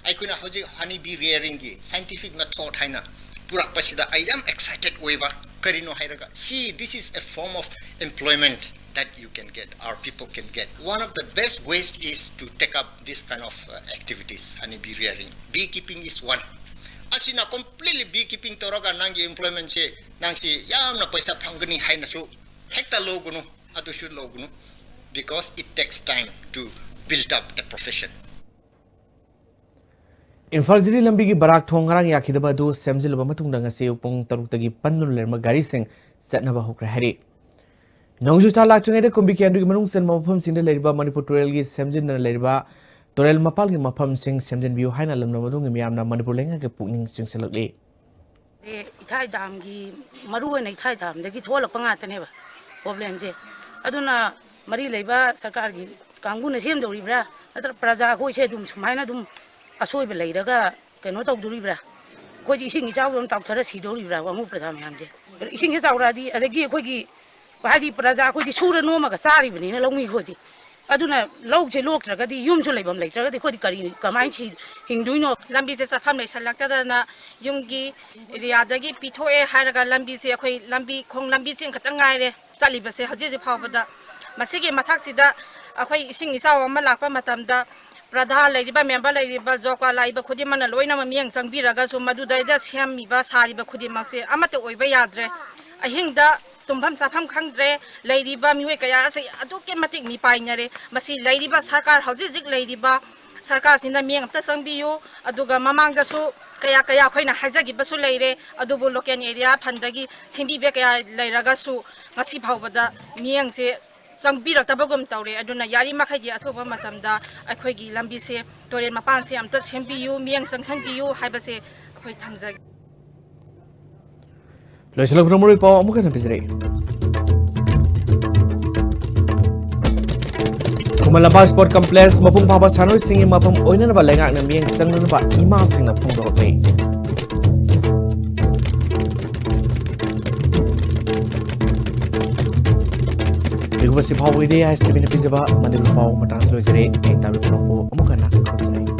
ꯑꯩꯈꯣꯏꯅ ꯍꯧꯖꯤꯛ honey bee rearingꯒꯤ scientific method ꯍꯥꯏꯅ ꯄꯨꯔꯛꯄꯁꯤꯗ I am excited ꯑꯣꯏꯕ꯫ ꯀꯔꯤꯅꯣ ꯍꯥꯏꯔꯒ, see, this is a form of employment that you can get, our people can get. One of the best ways is to take up this kind of uh, activities, honey bee rearing. Beekeeping is one. ꯑꯁꯤꯅ completely beekeeping ꯇꯧꯔꯒ ꯅꯪꯒꯤ employmentꯁꯦ ꯅꯪꯁꯤ ꯌꯥꯝꯅ ꯄꯩꯁꯥ ꯐꯪꯒꯅꯤ ꯍꯥꯏꯅꯁꯨ ꯍꯦꯛꯇ ꯂꯧꯒꯅꯨ, ꯑꯗꯨꯁꯨ ꯂꯧꯒꯅꯨ, because it takes time to build up a profession. Imphal ꯖꯤꯔꯤ ꯂꯝꯕꯤꯒꯤ ꯕꯔꯥꯛ ꯊꯣꯡ ꯉꯔꯥꯡ ꯌꯥꯈꯤꯗꯕ ꯑꯗꯨ ꯁꯦꯝꯖꯤꯜꯂꯕ ꯃꯇꯨꯡꯗ ꯉꯁꯤ ꯑꯌꯨꯛ ꯄꯨꯡ ꯇꯔꯨꯛꯇꯒꯤ ꯄꯟꯗꯨꯅ ꯂꯩꯔꯝꯕ ꯒꯥꯔꯤꯁꯤꯡ ꯆꯠꯅꯕ ꯍꯧꯈ꯭ꯔꯦ ꯍꯥꯏꯔꯤ꯫ ꯅꯣꯡꯖꯨ ꯊꯥ ꯂꯥꯛꯇ꯭ꯔꯤꯉꯩꯗ ꯀꯨꯝꯕꯤ ꯀꯦꯟꯗ꯭ꯔꯒꯤ ꯃꯅꯨꯡ ꯆꯟꯕ ꯃꯐꯝꯁꯤꯡꯗ ꯂꯩꯔꯤꯕ ꯃꯅꯤꯄꯨꯔ ꯇꯨꯔꯦꯜꯒꯤ ꯁꯦꯝꯖꯤꯟꯗꯅ ꯂꯩꯔꯤꯕ ꯇꯨꯔꯦꯜ ꯃꯄꯥꯜꯒꯤ ꯃꯐꯝꯁꯤꯡ ꯁꯦꯝꯖꯤꯟꯕꯤꯌꯨ ꯍꯥꯏꯅ ꯂꯝꯗꯝ ꯑꯗꯨꯒꯤ ꯃꯤꯌꯥꯝꯅ ꯃꯅꯤꯄꯨꯔ ꯂꯩꯉꯥꯛꯀꯤ ꯄꯨꯛꯅꯤꯡ ꯆꯤꯡꯁꯤꯜꯂꯛꯂꯤ꯫ ꯏꯊꯥꯏ ꯗꯥꯝꯒꯤ, ꯃꯔꯨ ꯑꯣꯏꯅ ꯏꯊꯥꯏ ꯗꯥꯝꯗꯒꯤ ꯊꯣꯛꯍꯜꯂꯛꯄ ꯉꯥꯛꯇꯅꯦꯕ problemꯁꯦ꯫ ꯑꯗꯨꯅ ꯃꯔꯤ ꯂꯩꯕ ꯁꯔꯀꯥꯔꯒꯤ ꯀꯥꯡꯕꯨꯅ ꯁꯦꯝꯗꯧꯔꯤꯕ꯭ꯔꯥ, ꯅꯠꯇ꯭ꯔꯒ ꯄ꯭ꯔꯖꯥ ꯑꯩꯈꯣꯏꯁꯦ ꯑꯗꯨꯝ ꯁꯨꯃꯥꯏꯅ ꯑꯗꯨꯝ ꯑꯁꯣꯏꯕ ꯂꯩꯔꯒ ꯀꯩꯅꯣ ꯇꯧꯗꯣꯔꯤꯕ꯭ꯔꯥ? ꯑꯩꯈꯣꯏꯁꯦ ꯏꯁꯤꯡ ꯏꯆꯥꯎꯗꯧꯅ ꯇꯥꯎꯊꯔ ꯁꯤꯗꯧꯔꯤꯕ꯭ꯔꯥ, ꯋꯥꯉꯨ ꯄ꯭ꯔꯖꯥ ꯃꯌꯥꯝꯁꯦ? ꯏꯁꯤꯡꯁꯦ ꯆꯥꯎꯔꯛꯑꯗꯤ, ꯑꯗꯒꯤ ꯑꯩꯈꯣꯏꯒꯤ, ꯍꯥꯏꯗꯤ, ꯄ꯭ꯔꯖꯥ ꯑꯩꯈꯣꯏꯗꯤ ꯁꯨꯔ ꯅꯣꯝꯃꯒ ꯆꯥꯔꯤꯕꯅꯤꯅ ꯂꯧꯃꯤ ꯑꯩꯈꯣꯏꯗꯤ꯫ ꯑꯗꯨꯅ ꯂꯧꯁꯦ ꯂꯣꯛꯇ꯭ꯔꯒꯗꯤ, ꯌꯨꯝꯁꯨ ꯂꯩꯐꯝ ꯂꯩꯇ꯭ꯔꯒꯗꯤ ꯑꯩꯈꯣꯏꯗꯤ ꯀꯔꯤ, ꯀꯃꯥꯏꯅ ꯁꯤ-, ꯍꯤꯡꯗꯣꯏꯅꯣ? ꯂꯝꯕꯤꯁꯦ ꯆꯠꯐꯝ ꯂꯩꯁꯜꯂꯛꯇꯗꯅ ꯌꯨꯝꯒꯤ areaꯗꯒꯤ ꯄꯤꯊꯣꯛꯑꯦ ꯍꯥꯏꯔꯒ ꯂꯝꯕꯤꯁꯦ, ꯑꯩꯈꯣꯏ ꯂꯝꯕꯤ, ꯈꯣꯡ ꯂꯝꯕꯤ ꯆꯦꯟ ꯈꯛꯇ ꯉꯥꯏꯔꯦ ꯆꯠꯂꯤꯕꯁꯦ ꯍꯧꯖꯤꯛ ꯍꯧꯖꯤꯛ ꯐꯥꯎꯕꯗ꯫ ꯃꯁꯤꯒꯤ ꯃꯊꯛꯁꯤꯗ ꯑꯩꯈꯣꯏ ꯏꯁꯤꯡ ꯏꯆꯥꯎ ꯑꯃ ꯂꯥꯛꯄ ꯃꯇꯝꯗ ꯄ꯭ꯔꯙꯥ ꯂꯩꯔꯤꯕ, ꯃꯦꯝꯕꯔ ꯂꯩꯔꯤꯕ, ꯖꯣꯕ ꯀꯥꯔꯗ ꯂꯥꯛꯏꯕ ꯈꯨꯗꯤꯡꯃꯛꯅ ꯂꯣꯏꯅꯃꯛ ꯃꯤꯠꯌꯦꯡ ꯆꯪꯕꯤꯔꯒꯁꯨ ꯃꯗꯨꯗꯩꯗ ꯁꯦꯝꯃꯤꯕ, ꯁꯥꯔꯤꯕ ꯈꯨꯗꯤꯡꯃꯛꯁꯦ ꯑꯃꯠꯇ ꯑꯣꯏꯕ ꯌꯥꯗ꯭ꯔꯦ꯫ ꯑꯍꯤꯡꯗ ꯇꯨꯝꯐꯝ ꯆꯥꯐꯝ ꯈꯪꯗ꯭ꯔꯦ꯫ ꯂꯩꯔꯤꯕ ꯃꯤꯑꯣꯏ ꯀꯌꯥ ꯑꯁꯤ ꯑꯗꯨꯛꯀꯤ ꯃꯇꯤꯛ ꯃꯤꯄꯥꯏꯅꯔꯦ꯫ ꯃꯁꯤ ꯂꯩꯔꯤꯕ ꯁꯔꯀꯥꯔ, ꯍꯧꯖꯤꯛ ꯍꯧꯖꯤꯛ ꯂꯩꯔꯤꯕ ꯁꯔꯀꯥꯔꯁꯤꯅ ꯃꯤꯠꯌꯦꯡ ꯑꯝꯇ ꯆꯪꯕꯤꯌꯨ꯫ ꯑꯗꯨꯒ ꯃꯃꯥꯡꯗꯁꯨ ꯀꯌꯥ ꯀꯌꯥ ꯑꯩꯈꯣꯏꯅ ꯍꯥꯏꯖꯈꯤꯕꯁꯨ ꯂꯩꯔꯦ, ꯑꯗꯨꯕꯨ ꯂꯣꯀꯦꯜ ꯑꯦꯔꯤꯌꯥ ꯐꯟꯗꯒꯤ ꯁꯤꯟꯕꯤꯕ ꯀꯌꯥ ꯂꯩꯔꯒꯁꯨ ꯉꯁꯤ ꯐꯥꯎꯕꯗ ꯃꯤꯠꯌꯦꯡꯁꯦ ꯆꯪꯕꯤꯔꯛꯇꯕꯒꯨꯝ ꯇꯧꯔꯦ꯫ ꯑꯗꯨꯅ ꯌꯥꯔꯤꯃꯈꯩꯗꯤ ꯑꯊꯨꯕ ꯃꯇꯝꯗ ꯑꯩꯈꯣꯏꯒꯤ ꯂꯝꯕꯤꯁꯦ, ꯇꯨꯔꯦꯜ ꯃꯄꯥꯟꯁꯦ ꯑꯝꯇ ꯁꯦꯝꯕꯤꯌꯨ, ꯃꯤꯠꯌꯦꯡ ꯆꯪꯁꯤꯟꯕꯤꯌꯨ ꯍꯥꯏꯕꯁꯦ ꯑꯩꯈꯣꯏ ꯊꯝꯖꯒꯦ꯫ ꯂꯣꯏꯁꯤꯜꯂꯛꯄꯗ ꯃꯔꯨꯑꯣꯏꯕ ꯄꯥꯎ ꯑꯃꯨꯛ ꯍꯟꯅ ꯄꯤꯖꯔꯛꯏ꯫ ꯈꯨꯃꯟ ꯂꯝꯄꯥꯛ ꯁ꯭ꯄꯣꯔꯠ ꯀꯝꯄ꯭ꯂꯦꯛꯁ ꯃꯄꯨꯡ ꯐꯥꯕ ꯁꯥꯟꯅꯔꯣꯏꯁꯤꯡꯒꯤ ꯃꯐꯝ ꯑꯣꯏꯅꯅꯕ ꯂꯩꯉꯥꯛꯅ ꯃꯤꯠꯌꯦꯡ ꯆꯪꯅꯅꯕ ꯏꯃꯥꯁꯤꯡꯅ ꯐꯣꯡꯗꯣꯔꯛꯂꯤ꯫ ꯑꯗꯨꯒꯨꯝꯕ ꯁꯤ ꯐꯥꯎꯕꯒꯤꯗꯤ ꯑꯥꯏ ꯑꯦꯁ ꯇꯤ ꯚꯤꯅ ꯄꯤꯖꯕ ꯃꯅꯤꯄꯨꯔ ꯄꯥꯎ ꯃꯇꯥꯡꯁꯤ ꯂꯣꯏꯖꯔꯦ꯫ ꯍꯌꯦꯡ ꯇꯥꯕꯤꯕ ꯄꯥꯎ ꯑꯃꯨꯛ ꯍꯟꯅ ꯈꯪꯖꯔꯦ꯫